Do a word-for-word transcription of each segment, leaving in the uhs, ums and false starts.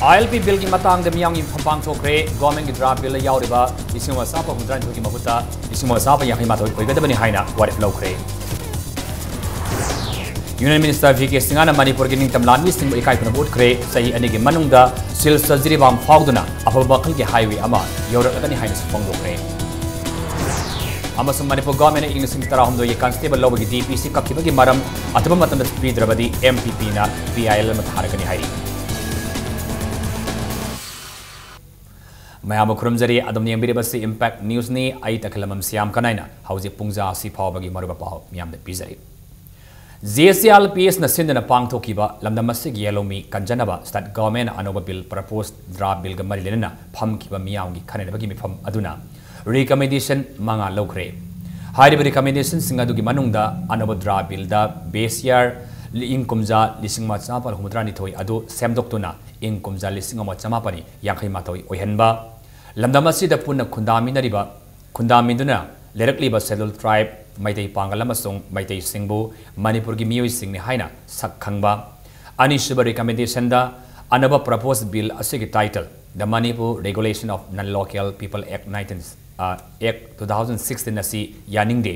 ILP Bill ꯒꯤ ꯃꯇꯥꯡꯗ ꯃꯤꯌꯥꯝꯒꯤ ꯃꯤꯐꯝ ꯄꯥꯡꯊꯣꯛꯈ꯭ꯔꯦ꯫ Government ꯒꯤ draft bill ꯗ ꯌꯥꯎꯔꯤꯕ ꯂꯤꯁꯤꯡ ꯑꯃ ꯆꯥꯝꯃꯥꯄꯜ ꯍꯨꯝꯐꯨꯇꯔꯥꯅꯤꯊꯣꯏꯒꯤ ꯃꯍꯨꯠꯇ ꯂꯤꯁꯤꯡ ꯑꯃ ꯆꯥꯝꯃꯥꯄꯜ ꯌꯥꯡꯈꯩ ꯃꯥꯊꯣꯏ ꯑꯣꯏꯒꯗꯕꯅꯤ ꯍꯥꯏꯅ ꯋꯥꯔꯦꯞ ꯂꯧꯈ꯭ꯔꯦ꯫ Union Minister V K ꯁꯤꯡꯍꯅ ꯃꯅꯤꯄꯨꯔꯒꯤ ꯅꯤꯡꯇꯝ ꯂꯥꯟꯃꯤꯁꯤꯡꯕꯨ ꯏꯀꯥꯏ ꯈꯨꯝꯅꯕ ꯎꯠꯈ꯭ꯔꯦ꯫ ꯆꯍꯤ ꯑꯅꯤꯒꯤ ꯃꯅꯨꯡꯗ ꯁꯤꯜꯆꯔ ꯖꯤꯔꯤꯕꯥꯝ ꯐꯥꯎꯗꯨꯅ ꯑꯐꯕ ꯃꯈꯜꯒꯤ highway ꯑꯃ ꯌꯧꯔꯛꯂꯒꯅꯤ ꯍꯥꯏꯅꯁꯨ ꯐꯣꯡꯗꯣꯛꯈ꯭ꯔꯦ꯫ ꯑꯃꯁꯨꯡ ꯃꯅꯤꯄꯨꯔ government ꯅ ꯏꯪ ꯂꯤꯁꯤꯡ ꯇꯔꯥꯍꯨꯝꯗꯣꯏꯒꯤ constable ꯂꯧꯕꯒꯤ DPC ꯀꯛꯈꯤꯕꯒꯤ ꯃꯔꯝ ꯑꯊꯨꯕ ꯃꯇꯝꯗ ꯄꯤꯗ꯭ꯔꯕꯗꯤ MPP ꯅ PIL ꯑꯃ ꯊꯥꯔꯒꯅꯤ ꯍꯥꯏꯔꯤ꯫ ꯃꯌꯥꯝꯕꯨ ꯈꯨꯔꯨꯝꯖꯔꯤ꯫ ꯑꯗꯨꯝ ꯌꯦꯡꯕꯤꯔꯤꯕꯁꯤ Impact News ꯅꯤ꯫ ꯑꯩ ꯇꯈꯦꯂꯝꯕꯝ ꯁ꯭ꯌꯥꯝ ꯀꯅꯥꯏꯅ ꯍꯧꯖꯤꯛ ꯄꯨꯡꯖꯥ ꯑꯁꯤ ꯐꯥꯎꯕꯒꯤ ꯃꯔꯨꯑꯣꯏꯕ ꯄꯥꯎ ꯃꯤꯌꯥꯝꯗ ꯄꯤꯖꯔꯤ꯫ GSLPS ꯅ ꯁꯤꯟꯗꯨꯅ ꯄꯥꯡꯊꯣꯛꯈꯤꯕ ꯂꯝꯗꯝ ꯑꯁꯤꯒꯤ ꯌꯦꯜꯍꯧꯃꯤ ꯀꯟꯖꯅꯕ state government ꯅ ꯑꯅꯧꯕ bill, proposed draft bill ꯒ ꯃꯔꯤ ꯂꯩꯅꯅ ꯐꯝꯈꯤꯕ ꯃꯤꯌꯥꯝꯒꯤ ꯈꯟꯅꯅꯕꯒꯤ ꯃꯤꯐꯝ ꯑꯗꯨꯅ recommendation ꯃꯉꯥ ꯂꯧꯈ꯭ꯔꯦ꯫ ꯍꯥꯏꯔꯤꯕ recommendation ꯁꯤꯡ ꯑꯗꯨꯒꯤ ꯃꯅꯨꯡꯗ ꯑꯅꯧꯕ draft bill ꯗ base year ꯏꯪ ꯀꯨꯝꯖꯥ ꯂꯤꯁꯤꯡ ꯑꯃ ꯆꯥꯃꯥꯄꯜ ꯍꯨꯝꯐꯨꯇꯔꯥꯅꯤꯊꯣꯏ ꯑꯗꯨ ꯁꯦꯝꯗꯣꯛꯇꯨꯅ ꯏꯪ ꯀꯨꯝꯖꯥ ꯂꯤꯁꯤꯡ ꯑꯃ ꯆꯥꯃꯥꯄꯜ ꯌꯥꯡꯈꯩ ꯃꯥꯊꯣꯏ ꯑꯣꯏꯍꯟꯕ, ꯂꯝꯗꯝ ꯑꯁꯤꯗ ꯄꯨꯟꯅ ꯈꯨꯟꯗꯥꯃꯤꯟꯅꯔꯤꯕ, ꯈꯨꯟꯗꯥꯃꯤꯟꯗꯨꯅ ꯂꯩꯔꯛꯂꯤꯕ Scheduled Tribe, ꯃꯩꯇꯩ ꯄꯥꯡꯒꯜ ꯑꯃꯁꯨꯡ ꯃꯩꯇꯩꯁꯤꯡꯕꯨ ꯃꯅꯤꯄꯨꯔꯒꯤ ꯃꯤꯑꯣꯏꯁꯤꯡꯅꯤ ꯍꯥꯏꯅ ꯁꯛ ꯈꯪꯕ꯫ ꯑꯅꯤꯁꯨꯕ recommendation ꯗ ꯑꯅꯧꯕ proposed bill ꯑꯁꯤꯒꯤ title, The Manipur Regulation of Non-Local People Act nineteen, ꯑ, Act two thousand sixteen ꯑꯁꯤ ꯌꯥꯅꯤꯡꯗꯦ꯫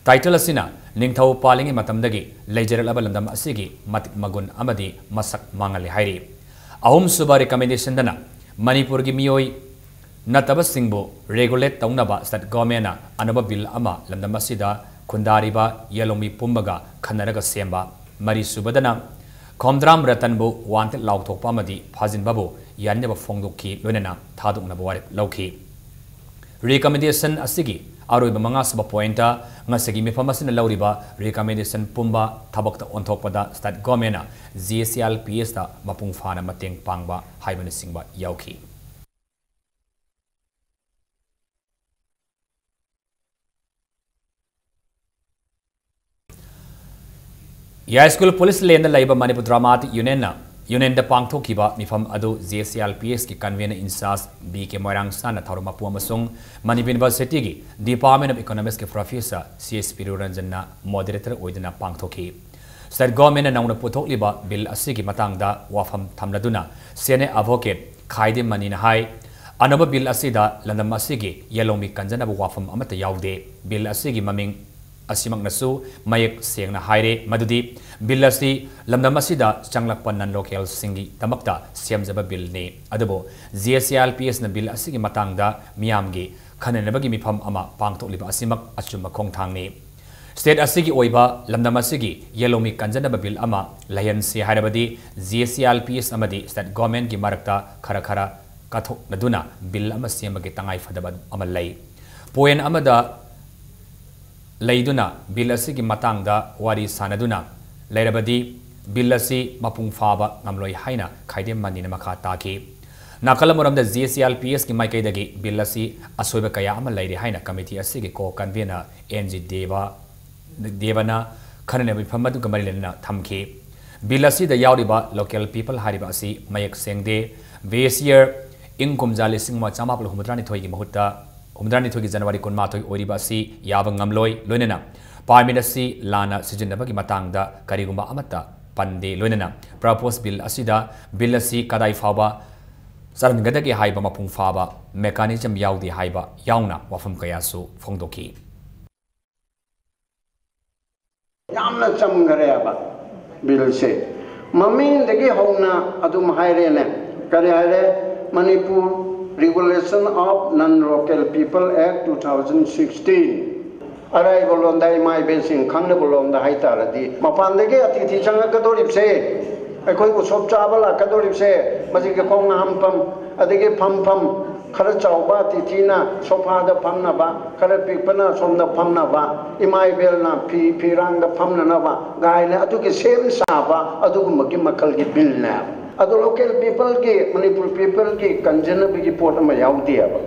Title ꯑꯁꯤꯅ ꯅꯤꯡꯊꯧ ꯄꯥꯜꯂꯤꯉꯩ ꯃꯇꯝꯗꯒꯤ ꯂꯩꯖꯔꯛꯂꯕ ꯂꯝꯗꯝ ꯑꯁꯤꯒꯤ ꯃꯇꯤꯛ ꯃꯒꯨꯟ ꯑꯃꯗꯤ ꯃꯁꯛ ꯃꯥꯡꯍꯜꯂꯤ ꯍꯥꯏꯔꯤ꯫ ꯑꯍꯨꯝꯁꯨꯕ recommendation ꯗꯅ ꯃꯅꯤꯄꯨꯔꯒꯤ ꯃꯤꯑꯣꯏ ꯅꯠꯇꯕꯁꯤꯡꯕꯨ regulate ꯇꯧꯅꯕ state government ꯅ ꯑꯅꯧꯕ bill ꯑꯃ ꯂꯝꯗꯝ ꯑꯁꯤꯗ ꯈꯨꯟꯗꯥꯔꯤꯕ ꯌꯦꯜꯍꯧꯃꯤ ꯄꯨꯝꯕꯒ ꯈꯟꯅꯔꯒ ꯁꯦꯝꯕ꯫ ꯃꯔꯤꯁꯨꯕꯗꯅ ꯈꯣꯝꯗ꯭ꯔꯥꯝ ꯔꯇꯟꯕꯨ wanted ꯂꯥꯎꯊꯣꯛꯄ ꯑꯃꯗꯤ ꯐꯥꯖꯤꯟꯕꯕꯨ ꯌꯥꯅꯤꯡꯗꯕ ꯐꯣꯡꯗꯣꯛꯈꯤ, ꯂꯣꯏꯅꯅ ꯊꯥꯗꯣꯛꯅꯕ ꯋꯥꯔꯦꯞ ꯂꯧꯈꯤ꯫ Recommendation ꯑꯁꯤꯒꯤ ꯑꯔꯣꯏꯕ ꯃꯉꯥꯁꯨꯕ point ꯇ ꯉꯁꯤꯒꯤ ꯃꯤꯐꯝ ꯑꯁꯤꯅ ꯂꯧꯔꯤꯕ recommendation ꯄꯨꯝꯕ ꯊꯕꯛꯇ ꯑꯣꯟꯊꯣꯛꯄꯗ state government ꯅ GSLPS ꯇ ꯃꯄꯨꯡ ꯐꯥꯅ ꯃꯇꯦꯡ ꯄꯥꯡꯕ ꯍꯥꯏꯕꯅꯆꯤꯡꯕ ꯌꯥꯎꯈꯤ꯫ ꯌꯥꯏꯁ꯭ꯀꯨꯜ ꯄꯨꯂꯤꯁ ꯂꯦꯟꯗ ꯂꯩꯕ ꯃꯅꯤꯄꯨꯔ ꯗ꯭ꯔꯃꯥꯇꯤꯛ ꯌꯨꯅꯤꯌꯟꯅ, ꯌꯨꯅꯤꯌꯟꯗ ꯄꯥꯡꯊꯣꯛꯈꯤꯕ ꯃꯤꯐꯝ ꯑꯗꯨ GSLPS ꯀꯤ convener in charge B K ꯃꯣꯏꯔꯥꯡꯁꯥꯅ ꯊꯧꯔꯝ ꯃꯄꯨ ꯑꯃꯁꯨꯡ ꯃꯅꯤꯄꯨꯔ University ꯒꯤ Department of Economics ꯀꯤ professor C H ꯄꯤꯔꯨꯔꯟꯖꯟꯅ moderator ꯑꯣꯏꯗꯨꯅ ꯄꯥꯡꯊꯣꯛꯈꯤ꯫ State Government ꯅ ꯅꯧꯅ ꯄꯨꯊꯣꯛꯂꯤꯕ ꯕꯤꯜ ꯑꯁꯤꯒꯤ ꯃꯇꯥꯡꯗ ꯋꯥꯐꯝ ꯊꯝꯂꯗꯨꯅ Senior Advocate ꯈꯥꯏꯗꯦꯝ ꯃꯅꯤꯅ ꯍꯥꯏ, ꯑꯅꯧꯕ ꯕꯤꯜ ꯑꯁꯤꯗ ꯂꯝꯗꯝ ꯑꯁꯤꯒꯤ ꯌꯦꯜꯍꯧꯃꯤ ꯀꯟꯖꯅꯕ ꯋꯥꯐꯝ ꯑꯃꯠꯇ ꯌꯥꯎꯗꯦ꯫ ꯕꯤꯜ ꯑꯁꯤꯒꯤ ꯃꯃꯤꯡ ꯑꯁꯤꯃꯛꯅꯁꯨ ꯃꯌꯦꯛ ꯁꯦꯡꯅ ꯍꯥꯏꯔꯦ ꯃꯗꯨꯗꯤ ꯕꯤꯜ ꯑꯁꯤ ꯂꯝꯗꯝ ꯑꯁꯤꯗ ꯆꯪꯂꯛꯄ non-local ꯁꯤꯡꯒꯤꯗꯃꯛꯇ ꯁꯦꯝꯖꯕ ꯕꯤꯜꯅꯤ꯫ ꯑꯗꯨꯕꯨ G S C R P S ꯅ ꯕꯤꯜ ꯑꯁꯤꯒꯤ ꯃꯇꯥꯡꯗ ꯃꯤꯌꯥꯝꯒꯤ ꯈꯟꯅꯅꯕꯒꯤ ꯃꯤꯐꯝ ꯑꯃ ꯄꯥꯡꯊꯣꯛꯂꯤꯕ ꯑꯁꯤꯃꯛ ꯑꯆꯨꯝꯕ ꯈꯣꯡꯊꯥꯡꯅꯤ꯫ State ꯑꯁꯤꯒꯤ ꯑꯣꯏꯕ ꯂꯝꯗꯝ ꯑꯁꯤꯒꯤ ꯌꯦꯜꯍꯧꯃꯤ ꯀꯟꯖꯅꯕ ꯕꯤꯜ ꯑꯃ ꯂꯩꯍꯟꯁꯤ ꯍꯥꯏꯔꯕꯗꯤ G S C R P S ꯑꯃꯗꯤ State Government ꯀꯤ ꯃꯔꯛꯇ ꯈꯔ ꯈꯔ ꯀꯠꯊꯣꯛꯅꯗꯨꯅ ꯕꯤꯜ ꯑꯃ ꯁꯦꯝꯕꯒꯤ ꯇꯉꯥꯏ ꯐꯗꯕ ꯑꯃ ꯂꯩ꯫ Point ꯑꯃꯗ ꯂꯩꯗꯨꯅ ꯕꯤꯜ ꯑꯁꯤꯒꯤ ꯃꯇꯥꯡꯗ ꯋꯥꯔꯤ ꯁꯥꯅꯗꯨꯅ ꯂꯩꯔꯕꯗꯤ ꯕꯤꯜ ꯑꯁꯤ ꯃꯄꯨꯡ ꯐꯥꯕ ꯉꯝꯂꯣꯏ ꯍꯥꯏꯅ ꯈꯥꯏꯗꯦꯝ ꯃꯅꯤꯅ ꯃꯈꯥ ꯇꯥꯈꯤ꯫ ꯅꯥꯀꯜ ꯑꯃꯔꯣꯝꯗ G S C R P S ꯀꯤ ꯃꯥꯏꯀꯩꯗꯒꯤ ꯕꯤꯜ ꯑꯁꯤ ꯑꯁꯣꯏꯕ ꯀꯌꯥ ꯑꯃ ꯂꯩꯔꯤ ꯍꯥꯏꯅ committee ꯑꯁꯤꯒꯤ co-convener N G Deva, ꯗꯦꯕꯅ ꯈꯟꯅꯅꯕ ꯃꯤꯐꯝ ꯑꯗꯨꯒ ꯃꯔꯤ ꯂꯩꯅꯅ ꯊꯝꯈꯤ꯫ ꯕꯤꯜ ꯑꯁꯤꯗ ꯌꯥꯎꯔꯤꯕ local people ꯍꯥꯏꯔꯤꯕ ꯑꯁꯤ ꯃꯌꯦꯛ ꯁꯦꯡꯗꯦ꯫ Base year ꯏꯪ ꯀꯨꯝꯖꯥ ꯂꯤꯁꯤꯡ ꯑꯃ ꯆꯥꯃꯥꯄꯜ ꯍꯨꯝꯐꯨꯇꯔꯥꯅꯤꯊꯣꯏꯒꯤ ꯃꯍꯨꯠꯇ ꯍꯨꯝꯐꯨꯇꯔꯥꯅꯤꯊꯣꯏꯒꯤ ꯖꯅꯋꯥꯔꯤ ꯀꯨꯟꯃꯥꯊꯣꯏ ꯑꯣꯏꯔꯤꯕ ꯑꯁꯤ ꯌꯥꯕ ꯉꯝꯂꯣꯏ꯫ ꯂꯣꯏꯅꯅ permit ꯑꯁꯤ ꯂꯥꯟꯅ ꯁꯤꯖꯤꯟꯅꯕꯒꯤ ꯃꯇꯥꯡꯗ ꯀꯔꯤꯒꯨꯝꯕ ꯑꯃꯠꯇ ꯄꯟꯗꯦ꯫ ꯂꯣꯏꯅꯅ proposed ꯕꯤꯜ ꯑꯁꯤꯗ ꯕꯤꯜ ꯑꯁꯤ ꯀꯗꯥꯏ ꯐꯥꯎꯕ ꯆꯠꯍꯟꯒꯗꯒꯦ ꯍꯥꯏꯕ ꯃꯄꯨꯡ ꯐꯥꯕ mechanism ꯌꯥꯎꯗꯦ ꯍꯥꯏꯕ ꯌꯥꯎꯅ ꯋꯥꯐꯝ ꯀꯌꯥꯁꯨ ꯐꯣꯡꯗꯣꯛꯈꯤ꯫ ꯌꯥꯝꯅ ꯆꯝꯈ꯭ꯔꯦꯕ ꯕꯤꯜꯁꯦ꯫ ꯃꯃꯤꯡꯗꯒꯤ ꯍꯧꯅ ꯑꯗꯨꯝ ꯍꯥꯏꯔꯦꯅꯦ꯫ ꯀꯔꯤ ꯍꯥꯏꯔꯦ? Manipur Regulation of Non-Local People Act two thousand sixteen꯫ ꯑꯔꯥꯏꯕ ꯂꯣꯟꯗ, ꯏꯃꯥ ꯏꯕꯦꯟꯁꯤꯡ ꯈꯪꯅꯕ ꯂꯣꯟꯗ ꯍꯥꯏꯇꯥꯔꯗꯤ, ꯃꯄꯥꯟꯗꯒꯤ ꯑꯇꯤꯊꯤ ꯆꯪꯉꯛꯀꯗꯧꯔꯤꯕꯁꯦ, ꯑꯩꯈꯣꯏ ꯎꯁꯣꯞ ꯆꯥꯕ ꯂꯥꯛꯀꯗꯧꯔꯤꯕꯁꯦ, ꯃꯁꯤꯒꯤ ꯈꯣꯡ ꯍꯥꯝꯐꯝ, ꯑꯗꯒꯤ ꯐꯝꯐꯝ, ꯈꯔ ꯆꯥꯎꯕ ꯑꯇꯤꯊꯤꯅ ꯁꯣꯐꯥꯗ ꯐꯝꯅꯕ, ꯈꯔ ꯄꯤꯛꯄꯅ ꯁꯣꯝꯗ ꯐꯝꯅꯕ, ꯏꯃꯥ ꯏꯕꯦꯜꯅ ꯐꯤ ꯐꯤꯔꯥꯡꯗ ꯐꯝꯅꯅꯕ ꯒꯥꯏꯅ ꯑꯗꯨꯒꯤ ꯁꯦꯝ ꯁꯥꯕ ꯑꯗꯨꯒꯨꯝꯕꯒꯤ ꯃꯈꯜꯒꯤ ꯕꯤꯜꯅꯦꯕ꯫ ꯑꯗꯣ local peopleꯒꯤ, ꯃꯅꯤꯄꯨꯔ peopleꯒꯤ ꯀꯟꯖꯅꯕꯒꯤ ꯄꯣꯠ ꯑꯃ ꯌꯥꯎꯗꯦꯕ꯫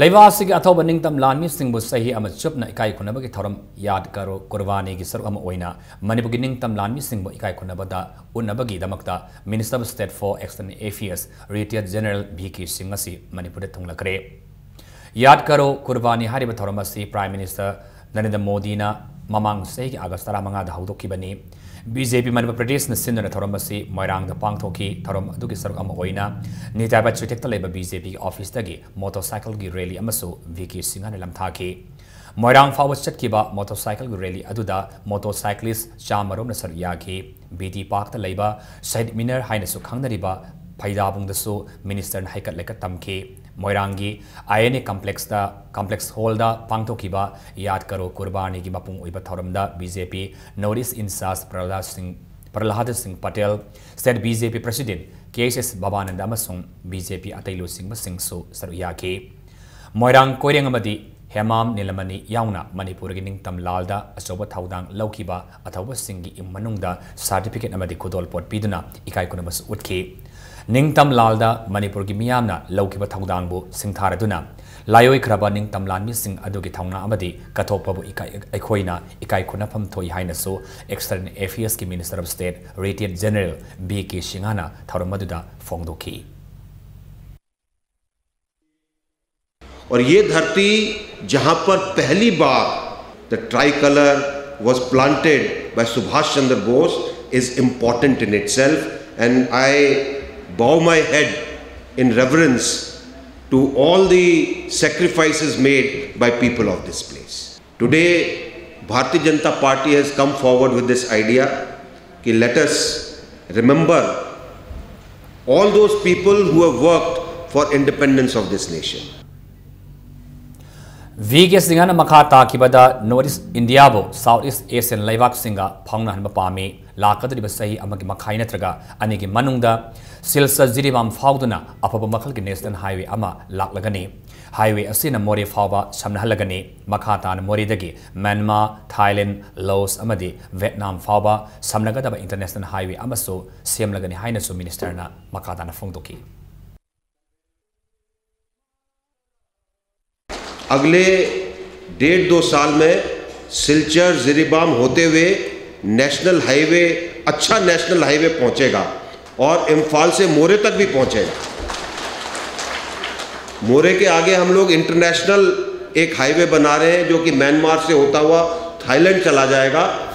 ꯂꯩꯕꯥꯛ ꯑꯁꯤꯒꯤ ꯑꯊꯧꯕ ꯅꯤꯡꯇꯝ ꯂꯥꯟꯃꯤꯁꯤꯡꯕꯨ ꯆꯍꯤ ꯑꯃ ꯆꯨꯞꯅ ꯏꯀꯥꯏ ꯈꯨꯝꯅꯕꯒꯤ ꯊꯧꯔꯝ ꯌꯥꯗ ꯀꯔꯣ ꯀꯨꯔꯕꯥꯅꯤꯒꯤ ꯁꯔꯨꯛ ꯑꯃ ꯑꯣꯏꯅ ꯃꯅꯤꯄꯨꯔꯒꯤ ꯅꯤꯡꯇꯝ ꯂꯥꯟꯃꯤꯁꯤꯡꯕꯨ ꯏꯀꯥꯏ ꯈꯨꯝꯅꯕꯗ ꯎꯠꯅꯕꯒꯤꯗꯃꯛꯇ Minister of State for External Affairs, Retired General V K Singh ꯑꯁꯤ ꯃꯅꯤꯄꯨꯔꯗ ꯊꯨꯡꯂꯈ꯭ꯔꯦ꯫ ꯌꯥꯗ ꯀꯔꯣ ꯀꯨꯔꯕꯥꯅꯤ ꯍꯥꯏꯔꯤꯕ ꯊꯧꯔꯝ ꯑꯁꯤ Prime Minister ꯅꯔꯦꯟꯗ꯭ꯔ ꯃꯣꯗꯤꯅ ꯃꯃꯥꯡ ꯆꯍꯤꯒꯤ ꯑꯥꯒꯁ ꯇꯔꯥꯃꯉꯥꯗ ꯍꯧꯗꯣꯛꯈꯤꯕꯅꯤ꯫ ꯕꯤ ꯖꯦ ꯄꯤ ꯃꯅꯤꯄꯨꯔ ꯄ꯭ꯔꯗꯦꯁꯅ ꯁꯤꯟꯗꯨꯅ ꯊꯧꯔꯝ ꯑꯁꯤ ꯃꯣꯏꯔꯥꯡꯗ ꯄꯥꯡꯊꯣꯛꯈꯤ꯫ ꯊꯧꯔꯝ ꯑꯗꯨꯒꯤ ꯁꯔꯨꯛ ꯑꯃ ꯑꯣꯏꯅ ꯅꯤꯇꯥꯏꯕ ꯆꯨꯏꯊꯦꯛꯇ ꯂꯩꯕ ꯕꯤ ꯖꯦ ꯄꯤꯒꯤ ꯑꯣꯐꯤꯁꯇꯒꯤ ꯃꯣꯇꯣꯔꯁꯥꯏꯀꯜꯒꯤ ꯔꯦꯂꯤ ꯑꯃꯁꯨ ꯚꯤ ꯀꯦ ꯁꯤꯡꯍꯅ ꯂꯝꯊꯥꯈꯤ꯫ ꯃꯣꯏꯔꯥꯡ ꯐꯥꯎꯕ ꯆꯠꯈꯤꯕ ꯃꯣꯇꯣꯔꯁꯥꯏꯀꯜꯒꯤ ꯔꯦꯂꯤ ꯑꯗꯨꯗ ꯃꯣꯇꯣꯔꯁꯥꯏꯀ꯭ꯂꯤꯁ ꯆꯥꯝꯃ ꯔꯣꯝꯅ ꯁꯔꯨꯛ ꯌꯥꯈꯤ꯫ ꯕꯤ ꯇꯤ ꯄꯥꯔꯛꯇ ꯂꯩꯕ ꯁꯍꯤꯗ ꯃꯤꯅꯔ ꯍꯥꯏꯅꯁꯨ ꯈꯪꯅꯔꯤꯕ ꯐꯩꯗꯥꯕꯨꯡꯗꯁꯨ ꯃꯤꯅꯤꯁꯇꯔꯅ ꯍꯩꯀꯠ ꯂꯩꯀꯠ ꯇꯝꯈꯤ꯫ ꯃꯣꯏꯔꯥꯡꯒꯤ ꯑꯥꯏ ꯑꯦꯟ ꯑꯦ ꯀꯝꯄ꯭ꯂꯦꯛꯁꯇ, ꯀꯝꯄ꯭ꯂꯦꯛꯁ ꯍꯣꯜꯗ ꯄꯥꯡꯊꯣꯛꯈꯤꯕ ꯌꯥꯗ ꯀꯔꯣ ꯀꯨꯔꯕꯥꯅꯤꯒꯤ ꯃꯄꯨꯡ ꯑꯣꯏꯕ ꯊꯧꯔꯝꯗ ꯕꯤ ꯖꯦ ꯄꯤ ꯅꯣꯔꯠ ꯏꯁ ꯏꯟꯆꯥꯔꯖ ꯄ꯭ꯔꯍꯂꯥꯗ ꯁꯤꯡ, ꯄ꯭ꯔꯍꯂꯥꯗ ꯁꯤꯡ ꯄꯇꯦꯜ, ꯁ꯭ꯇꯦꯠ ꯕꯤ ꯖꯦ ꯄꯤ ꯄ꯭ꯔꯁꯤꯗꯦꯟꯠ ꯀꯦ ꯑꯦꯁ ꯑꯦꯁ ꯕꯕꯥꯅꯟꯗ ꯑꯃꯁꯨꯡ ꯕꯤ ꯖꯦ ꯄꯤ ꯑꯇꯩ ꯂꯨꯆꯤꯡꯕꯁꯤꯡꯁꯨ ꯁꯔꯨꯛ ꯌꯥꯈꯤ꯫ ꯃꯣꯏꯔꯥꯡ ꯀꯣꯏꯔꯦꯡ ꯑꯃꯗꯤ ꯍꯦꯃꯥꯝ ꯅꯤꯂꯃꯅꯤ ꯌꯥꯎꯅ ꯃꯅꯤꯄꯨꯔꯒꯤ ꯅꯤꯡꯇꯝ ꯂꯥꯜꯗ ꯑꯆꯧꯕ ꯊꯧꯗꯥꯡ ꯂꯧꯈꯤꯕ ꯑꯊꯧꯕꯁꯤꯡꯒꯤ ꯏꯃꯨꯡ ꯃꯅꯨꯡꯗ ꯁꯥꯔꯇꯤꯐꯤꯀꯦꯠ ꯑꯃꯗꯤ ꯈꯨꯗꯣꯜꯄꯣꯠ ꯄꯤꯗꯨꯅ ꯏꯀꯥꯏ ꯈꯨꯝꯅꯕꯁꯨ ꯎꯠꯈꯤ꯫ ꯅꯤꯡꯇꯝ ꯂꯥꯜꯗ ꯃꯅꯤꯄꯨꯔꯒꯤ ꯃꯤꯌꯥꯝꯅ ꯂꯧꯈꯤꯕ ꯊꯧꯗꯥꯡꯕꯨ ꯁꯤꯡꯊꯥꯔꯗꯨꯅ ꯂꯥꯏꯑꯣꯏꯈ꯭ꯔꯕ ꯅꯤꯡꯇꯝ ꯂꯥꯟꯃꯤꯁꯤꯡ ꯑꯗꯨꯒꯤ ꯊꯧꯅꯥ ꯑꯃꯗꯤ ꯀꯠꯊꯣꯛꯄꯕꯨ ꯏꯀꯥꯏ-, ꯑꯩꯈꯣꯏꯅ ꯏꯀꯥꯏ ꯈꯨꯝꯅꯐꯝ ꯊꯣꯛꯏ ꯍꯥꯏꯅꯁꯨ External Affairs ꯀꯤ Minister of State, Retired General B K ꯁꯤꯡꯍꯅ ꯊꯧꯔꯝ ꯑꯗꯨꯗ ꯐꯣꯡꯗꯣꯛꯈꯤ꯫ और ये धरती जहां पर पहली बार the tricolor was planted by Subhash Chandra Bose is important in itself, and I bow my head in reverence to all the sacrifices made by people of this place. Today, Bharatiya Janata Party has come forward with this idea कि let us remember all those people who have worked for independence of this nation. V K ꯁꯤꯡꯍꯅ ꯃꯈꯥ ꯇꯥꯈꯤꯕꯗ north east ꯏꯟꯗꯤꯌꯥꯕꯨ south east Asian ꯂꯩꯕꯥꯛꯁꯤꯡꯒ ꯐꯥꯎꯅꯍꯟꯕ ꯄꯥꯝꯃꯤ꯫ ꯂꯥꯛꯀꯗꯧꯔꯤꯕ ꯆꯍꯤ ꯑꯃꯒꯤ ꯃꯈꯥꯏ ꯅꯠꯇ꯭ꯔꯒ ꯑꯅꯤꯒꯤ ꯃꯅꯨꯡꯗ ꯁꯤꯜꯆꯔ ꯖꯤꯔꯤꯕꯥꯝ ꯐꯥꯎꯗꯨꯅ ꯑꯐꯕ ꯃꯈꯜꯒꯤ ꯅꯦꯁꯅꯦꯜ ꯍꯥꯏꯋꯦ ꯑꯃ ꯂꯥꯛꯂꯒꯅꯤ꯫ ꯍꯥꯏꯋꯦ ꯑꯁꯤꯅ ꯃꯣꯔꯦ ꯐꯥꯎꯕ ꯁꯝꯅꯍꯜꯂꯒꯅꯤ꯫ ꯃꯈꯥ ꯇꯥꯅ ꯃꯣꯔꯦꯗꯒꯤ ꯃ꯭ꯌꯥꯟꯃꯥꯔ, ꯊꯥꯏꯂꯦꯟ, ꯂꯥꯑꯣꯁ ꯑꯃꯗꯤ ꯚꯤꯌꯦꯠꯅꯥꯝ ꯐꯥꯎꯕ ꯁꯝꯅꯒꯗꯕ ꯏꯟꯇꯔꯅꯦꯁꯅꯦꯜ ꯍꯥꯏꯋꯦ ꯑꯃꯁꯨ ꯁꯦꯝꯂꯒꯅꯤ ꯍꯥꯏꯅꯁꯨ ꯃꯤꯅꯤꯁꯇꯔꯅ ꯃꯈꯥ ꯇꯥꯅ ꯐꯣꯡꯗꯣꯛꯈꯤ꯫ अगले डेढ़ दो साल में सिलचर जिरीबाम होते हुए नेशनल हाईवे, अच्छा नेशनल हाईवे पहुंचेगा और इम्फाल से मोरे तक भी पहुंचेगा। मोरे के आगे हम लोग इंटरनेशनल एक हाईवे बना रहे हैं जो कि म्यांमार से होता हुआ थाईलैंड चला जाएगा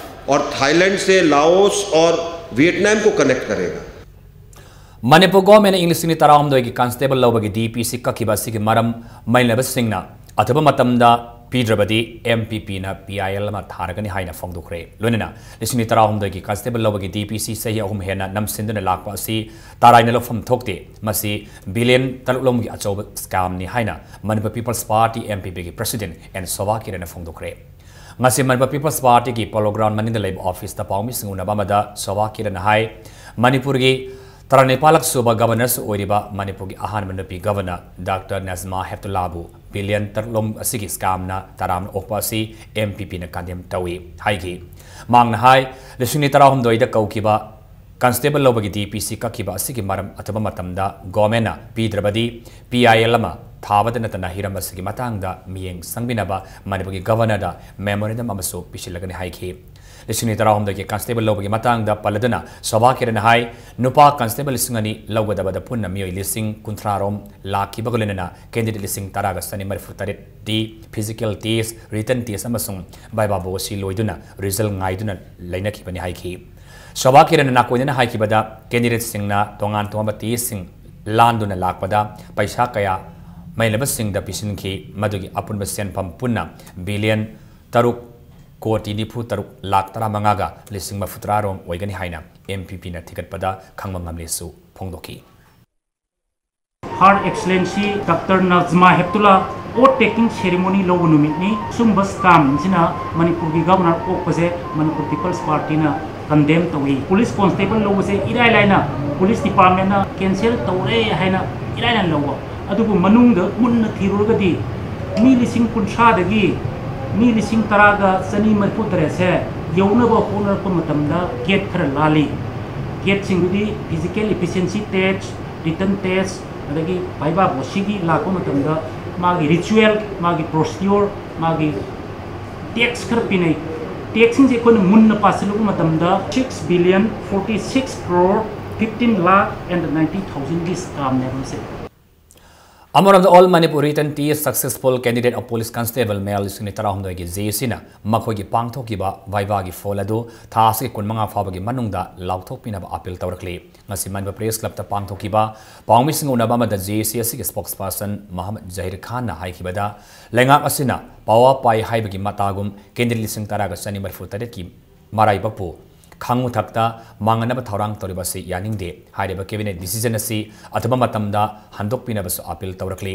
और थाईलैंड से लाओस और वियतनाम को कनेक्ट करेगा। ꯃꯅꯤꯄꯨꯔ ꯒꯣꯔꯃꯦꯟꯅ ꯏꯪ ꯂꯤꯁꯤꯡ ꯑꯅꯤ ꯇꯔꯥꯍꯨꯝꯗꯣꯏꯒꯤ ꯀꯟꯁꯇꯦꯕꯜ ꯂꯧꯕꯒꯤ ꯗꯤ ꯄꯤ ꯁꯤ ꯀꯛꯈꯤꯕ ꯑꯁꯤꯒꯤ ꯃꯔꯝ ꯃꯩꯅꯕꯁꯤꯡꯅ ꯑꯊꯨꯕ ꯃꯇꯝꯗ ꯄꯤꯗ꯭ꯔꯕꯗꯤ ꯑꯦꯝ ꯄꯤ ꯄꯤꯅ ꯄꯤ ꯑꯥꯏ ꯑꯦꯜ ꯑꯃ ꯊꯥꯔꯒꯅꯤ ꯍꯥꯏꯅ ꯐꯣꯡꯗꯣꯛꯈ꯭ꯔꯦ꯫ ꯂꯣꯏꯅꯅ ꯂꯤꯁꯤꯡ ꯑꯅꯤ ꯇꯔꯥꯍꯨꯝꯗꯣꯏꯒꯤ ꯀꯟꯁꯇꯦꯕꯜ ꯂꯧꯕꯒꯤ ꯗꯤ ꯄꯤ ꯁꯤ ꯆꯍꯤ ꯑꯍꯨꯝ ꯍꯦꯟꯅ ꯅꯝꯁꯤꯟꯗꯨꯅ ꯂꯥꯛꯄ ꯑꯁꯤ ꯇꯔꯥꯏꯅ ꯂꯧꯐꯝ ꯊꯣꯛꯇꯦ꯫ ꯃꯁꯤ ꯕꯤꯂꯤꯌꯟ ꯇꯔꯨꯛ ꯂꯣꯝꯒꯤ ꯑꯆꯧꯕ ꯁ꯭ꯀꯦꯝꯅꯤ ꯍꯥꯏꯅ Manipur people's party, M P ꯄꯤꯒꯤ ꯄ꯭ꯔꯦꯁꯤꯗꯦꯟꯠ ꯑꯦꯟ ꯁꯣꯚꯥ ꯀꯤꯔꯟꯅ ꯐꯣꯡꯗꯣꯛꯈ꯭ꯔꯦ꯫ ꯉꯁꯤ ꯃꯅꯤꯄꯨꯔ ꯄꯤꯄꯜꯁ ꯄꯥꯔꯇꯤꯒꯤ ꯄꯣꯂꯣ ꯒ꯭ꯔꯥꯎꯟ ꯃꯅꯤꯡꯗ ꯂꯩꯕ ꯑꯣꯐꯤꯁꯇ ꯄꯥꯎꯃꯤꯁꯤꯡ ꯎꯅꯕ ꯑꯃꯗ ꯁꯣꯚꯥ ꯀꯤꯔꯟꯅ ꯍꯥꯏ, ꯃꯅꯤꯄꯨꯔꯒꯤ ꯇꯔꯥꯅꯤꯄꯥꯜꯂꯛ ꯁꯨꯕ ꯒꯕꯔꯅꯔꯁꯨ ꯑꯣꯏꯔꯤꯕ ꯃꯅꯤꯄꯨꯔꯒꯤ ꯑꯍꯥꯟꯕ ꯅꯨꯄꯤ ꯒꯕꯔꯅꯔ ꯗꯥꯛꯇꯔ ꯅꯖꯃꯥ ꯍꯦꯞꯇꯨꯂꯥꯕꯨ ꯕꯤꯂꯤꯌꯟ ꯇꯔꯨꯛ ꯂꯣꯝ ꯑꯁꯤꯒꯤ ꯁ꯭ꯀꯦꯝꯅ ꯇꯔꯥꯝꯅ ꯑꯣꯛꯄ ꯑꯁꯤ ꯑꯦꯝ ꯄꯤ ꯄꯤꯅ ꯀꯟꯗꯦꯝ ꯇꯧꯏ ꯍꯥꯏꯈꯤ꯫ ꯃꯍꯥꯛꯅ ꯍꯥꯏ, ꯂꯤꯁꯤꯡ ꯑꯅꯤ ꯇꯔꯥꯍꯨꯝꯗꯣꯏꯗ ꯀꯧꯈꯤꯕ ꯀꯟꯁꯇꯦꯕꯜ ꯂꯧꯕꯒꯤ ꯗꯤ ꯄꯤ ꯁꯤ ꯀꯛꯈꯤꯕ ꯑꯁꯤꯒꯤ ꯃꯔꯝ ꯑꯊꯨꯕ ꯃꯇꯝꯗ ꯒꯣꯔꯃꯦꯟꯅ ꯄꯤꯗ꯭ꯔꯕꯗꯤ ꯄꯤ ꯑꯥꯏ ꯑꯦꯜ ꯑꯃ ꯊꯥꯕꯗ ꯅꯠꯇꯅ ꯍꯤꯔꯝ ꯑꯁꯤꯒꯤ ꯃꯇꯥꯡꯗ ꯃꯤꯠꯌꯦꯡ ꯆꯪꯕꯤꯅꯕ ꯃꯅꯤꯄꯨꯔꯒꯤ ꯒꯕꯔꯅꯔꯗ ꯃꯦꯃꯣꯔꯦꯟꯗꯝ ꯑꯃꯁꯨ ꯄꯤꯁꯤꯜꯂꯒꯅꯤ ꯍꯥꯏꯈꯤ꯫ ꯂꯤꯁꯤꯡ ꯑꯅꯤ ꯇꯔꯥꯍꯨꯝꯗꯣꯏꯒꯤ ꯀꯟꯁꯇꯦꯕꯜ ꯂꯧꯕꯒꯤ ꯃꯇꯥꯡꯗ ꯄꯜꯂꯗꯨꯅ ꯁꯣꯚꯥ ꯀꯤꯔꯟꯅ ꯍꯥꯏ, ꯅꯨꯄꯥ ꯀꯟꯁꯇꯦꯕꯜ ꯂꯤꯁꯤꯡ ꯑꯅꯤ ꯂꯧꯒꯗꯕꯗ ꯄꯨꯟꯅ ꯃꯤꯑꯣꯏ ꯂꯤꯁꯤꯡ ꯀꯨꯟꯊ꯭ꯔꯥ ꯔꯣꯝ ꯂꯥꯛꯈꯤꯕꯒ ꯂꯣꯏꯅꯅ ꯀꯦꯟꯗꯤꯗꯦꯠ ꯂꯤꯁꯤꯡ ꯇꯔꯥꯒ ꯆꯅꯤ ꯃꯔꯤꯐꯨ ꯇꯔꯦꯠꯇꯤ ꯐꯤꯖꯤꯀꯦꯜ ꯇꯦꯁ, ꯔꯤꯇꯟ ꯇꯦꯁ ꯑꯃꯁꯨꯡ ꯚꯥꯏꯕꯥ ꯕꯣꯁ ꯂꯣꯏꯗꯨꯅ ꯔꯤꯖꯜ ꯉꯥꯏꯗꯨꯅ ꯂꯩꯅꯈꯤꯕꯅꯤ ꯍꯥꯏꯈꯤ꯫ ꯁꯣꯚꯥ ꯀꯤꯔꯟꯅ ꯅꯥꯀꯣꯏꯅꯅ ꯍꯥꯏꯈꯤꯕꯗ, ꯀꯦꯟꯗꯤꯗꯦꯠꯁꯤꯡꯅ ꯇꯣꯉꯥꯟ ꯇꯣꯉꯥꯟꯕ ꯇꯦꯁꯁꯤꯡ ꯂꯥꯟꯗꯨꯅ ꯂꯥꯛꯄꯗ ꯄꯩꯁꯥ ꯀꯌꯥ ꯃꯩꯅꯕꯁꯤꯡꯗ ꯄꯤꯁꯤꯟꯈꯤ, ꯃꯗꯨꯒꯤ ꯑꯄꯨꯟꯕ ꯁꯦꯟꯐꯝ ꯄꯨꯟꯅ ꯕꯤꯂꯤꯌꯟ ꯇꯔꯨꯛ ꯀꯣꯇꯤ ꯅꯤꯐꯨ ꯇꯔꯨꯛ ꯂꯥꯛ ꯇꯔꯥꯃꯉꯥꯒ ꯂꯤꯁꯤꯡ ꯃꯔꯤꯐꯨ ꯇꯔꯥ ꯔꯣꯝ ꯑꯣꯏꯒꯅꯤ ꯍꯥꯏꯅ ꯑꯦꯝ ꯄꯤ ꯄꯤꯅ ꯊꯤꯒꯠꯄꯗ ꯈꯪꯕ ꯉꯝꯂꯦꯁꯨ ꯐꯣꯡꯗꯣꯛꯈꯤ꯫ Her Excellency Doctor Najma Heptulla oath taking ceremony ꯂꯧꯕ ꯅꯨꯃꯤꯠꯅꯤ꯫ ꯁꯨꯝꯕ ꯁ꯭ꯀꯦꯝꯁꯤꯅ ꯃꯅꯤꯄꯨꯔꯒꯤ ꯒꯕꯔꯅꯔ ꯑꯣꯛꯄꯁꯦ ꯃꯅꯤꯄꯨꯔ ꯄꯤꯄꯜꯁ ꯄꯥꯔꯇꯤꯅ ꯀꯟꯗꯦꯝ ꯇꯧꯏ꯫ ꯄꯨꯂꯤꯁ ꯀꯣꯟꯁꯇꯦꯕꯜ ꯂꯧꯕꯁꯦ ꯏꯔꯥꯏ ꯂꯥꯏꯅ ꯄꯨꯂꯤꯁ ꯗꯤꯄꯥꯔꯠꯃꯦꯟꯅ ꯀꯦꯟꯁꯦꯜ ꯇꯧꯔꯦ ꯍꯥꯏꯅ ꯏꯔꯥꯏ ꯂꯥꯏꯅ ꯂꯧꯕ, ꯑꯗꯨꯕꯨ ꯃꯅꯨꯡꯗ ꯃꯨꯟꯅ ꯊꯤꯔꯨꯔꯒꯗꯤ ꯃꯤ ꯂꯤꯁꯤꯡ ꯀꯨꯟꯊ꯭ꯔꯥꯗꯒꯤ ꯃꯤ ꯂꯤꯁꯤꯡ ꯇꯔꯥꯒ ꯆꯅꯤ ꯃꯔꯤꯐꯨ ꯇꯔꯦꯠꯁꯦ ꯌꯧꯅꯕ ꯍꯣꯠꯅꯔꯛꯄ ꯃꯇꯝꯗ ꯒꯦꯠ ꯈꯔ ꯂꯥꯜꯂꯤ꯫ ꯒꯦꯠꯁꯤꯡꯗꯨꯗꯤ physical efficiency test, return test, ꯑꯗꯒꯤ ꯚꯥꯏꯕꯥ ꯕꯣꯁꯤꯒꯤ ꯂꯥꯛꯄ ꯃꯇꯝꯗ ꯃꯥꯒꯤ ꯔꯤꯆꯨꯋꯦꯜ, ꯃꯥꯒꯤ ꯄ꯭ꯔꯣꯁꯤꯗ꯭ꯌꯣꯔ, ꯃꯥꯒꯤ ꯇꯦꯛꯁ ꯈꯔ ꯄꯤꯅꯩ꯫ ꯇꯦꯛꯁꯁꯤꯡꯁꯦ ꯑꯩꯈꯣꯏꯅ ꯃꯨꯟꯅ ꯄꯥꯁꯤꯜꯂꯨꯕ ꯃꯇꯝꯗ six billion forty six crore fifteen lakh and ninety thousandꯒꯤ ꯁ꯭ꯀꯦꯝꯅꯦꯕ ꯃꯁꯦ꯫ ꯑꯃꯔꯣꯝꯗ, All Manipur Written Test Successful Candidate of Police Constable ꯃꯌꯥꯝ ꯂꯤꯁꯤꯡ ꯑꯅꯤ ꯇꯔꯥꯍꯨꯝꯗꯣꯏꯒꯤ ꯖꯦ ꯑꯦ ꯁꯤꯅ ꯃꯈꯣꯏꯒꯤ ꯄꯥꯡꯊꯣꯛꯈꯤꯕ ꯚꯥꯏꯚꯥꯒꯤ ꯐꯣꯜ ꯑꯗꯨ ꯊꯥ ꯑꯁꯤꯒꯤ ꯀꯨꯟꯃꯉꯥ ꯐꯥꯎꯕꯒꯤ ꯃꯅꯨꯡꯗ ꯂꯥꯎꯊꯣꯛꯄꯤꯅꯕ ꯑꯄꯤꯜ ꯇꯧꯔꯛꯂꯤ꯫ ꯉꯁꯤ ꯃꯅꯤꯄꯨꯔ ꯄ꯭ꯔꯦꯁ ꯀ꯭ꯂꯕꯇ ꯄꯥꯡꯊꯣꯛꯈꯤꯕ ꯄꯥꯎꯃꯤꯁꯤꯡ ꯎꯅꯕ ꯑꯃꯗ ꯖꯦ ꯑꯦ ꯁꯤ ꯑꯁꯤꯒꯤ ꯁ꯭ꯄꯣꯛꯁ ꯄꯔꯁꯟ ꯃꯣꯍꯝꯃꯗ ꯖꯍꯤꯔ ꯈꯥꯟꯅ ꯍꯥꯏꯈꯤꯕꯗ, ꯂꯩꯉꯥꯛ ꯑꯁꯤꯅ ꯄꯋꯥ ꯄꯥꯏ ꯍꯥꯏꯕꯒꯤ ꯃꯇꯥꯒꯨꯝ ꯀꯦꯟꯗꯤꯗꯦꯠ ꯂꯤꯁꯤꯡ ꯇꯔꯥꯒ ꯆꯅꯤ ꯃꯔꯤꯐꯨ ꯇꯔꯦꯠꯀꯤ ꯃꯔꯥꯏꯕꯛꯄꯨ ꯈꯥꯡꯃꯨꯊꯛꯇ ꯃꯥꯡꯍꯟꯅꯕ ꯊꯧꯔꯥꯡ ꯇꯧꯔꯤꯕ ꯑꯁꯤ ꯌꯥꯅꯤꯡꯗꯦ꯫ ꯍꯥꯏꯔꯤꯕ ꯀꯦꯕꯤꯅꯦꯠ ꯗꯤꯁꯤꯖꯟ ꯑꯁꯤ ꯑꯊꯨꯕ ꯃꯇꯝꯗ ꯍꯟꯗꯣꯛꯄꯤꯅꯕꯁꯨ ꯑꯄꯤꯜ ꯇꯧꯔꯛꯂꯤ꯫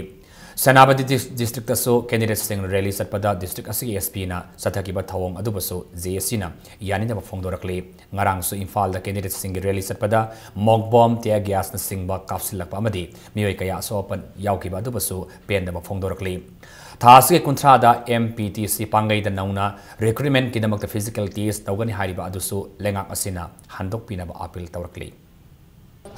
ꯁꯦꯅꯥꯄꯇꯤ ꯗꯤꯁ-, ꯗꯤꯁꯇ꯭ꯔꯤꯛꯇꯁꯨ ꯀꯦꯟꯗꯤꯗꯦꯠꯁꯤꯡ ꯔꯦꯂꯤ ꯆꯠꯄꯗ ꯗꯤꯁꯇ꯭ꯔꯤꯛ ꯑꯁꯤꯒꯤ ꯑꯦꯁ ꯄꯤꯅ ꯆꯠꯊꯈꯤꯕ ꯊꯧꯑꯣꯡ ꯑꯗꯨꯕꯨꯁꯨ ꯖꯦ ꯑꯦ ꯁꯤꯅ ꯌꯥꯅꯤꯡꯗꯕ ꯐꯣꯡꯗꯣꯔꯛꯂꯤ꯫ ꯉꯔꯥꯡꯁꯨ ꯏꯝꯐꯥꯜꯗ ꯀꯦꯟꯗꯤꯗꯦꯠꯁꯤꯡꯒꯤ ꯔꯦꯂꯤ ꯆꯠꯄꯗ ꯃꯣꯛ ꯕꯣꯝ, ꯇꯤꯌꯥꯔ ꯒ꯭ꯌꯥꯁꯅꯆꯤꯡꯕ ꯀꯥꯞꯁꯤꯜꯂꯛꯄ ꯑꯃꯗꯤ ꯃꯤꯑꯣꯏ ꯀꯌꯥ ꯑꯁꯣꯛ ꯑꯄꯟ ꯌꯥꯎꯈꯤꯕ ꯑꯗꯨꯕꯨꯁꯨ ꯄꯦꯟꯗꯕ ꯐꯣꯡꯗꯣꯔꯛꯂꯤ꯫ ꯊꯥ ꯑꯁꯤꯒꯤ ꯀꯨꯟꯊ꯭ꯔꯥꯗ ꯑꯦꯝ ꯄꯤ ꯇꯤ ꯁꯤ ꯄꯥꯡꯒꯩꯗ ꯅꯧꯅ ꯔꯤꯀ꯭ꯔꯨꯠꯃꯦꯟꯠꯀꯤꯗꯃꯛꯇ ꯐꯤꯖꯤꯀꯦꯜ ꯇꯦꯁ ꯇꯧꯒꯅꯤ ꯍꯥꯏꯔꯤꯕ ꯑꯗꯨꯁꯨ ꯂꯩꯉꯥꯛ ꯑꯁꯤꯅ ꯍꯟꯗꯣꯛꯄꯤꯅꯕ ꯑꯄꯤꯜ ꯇꯧꯔꯛꯂꯤ꯫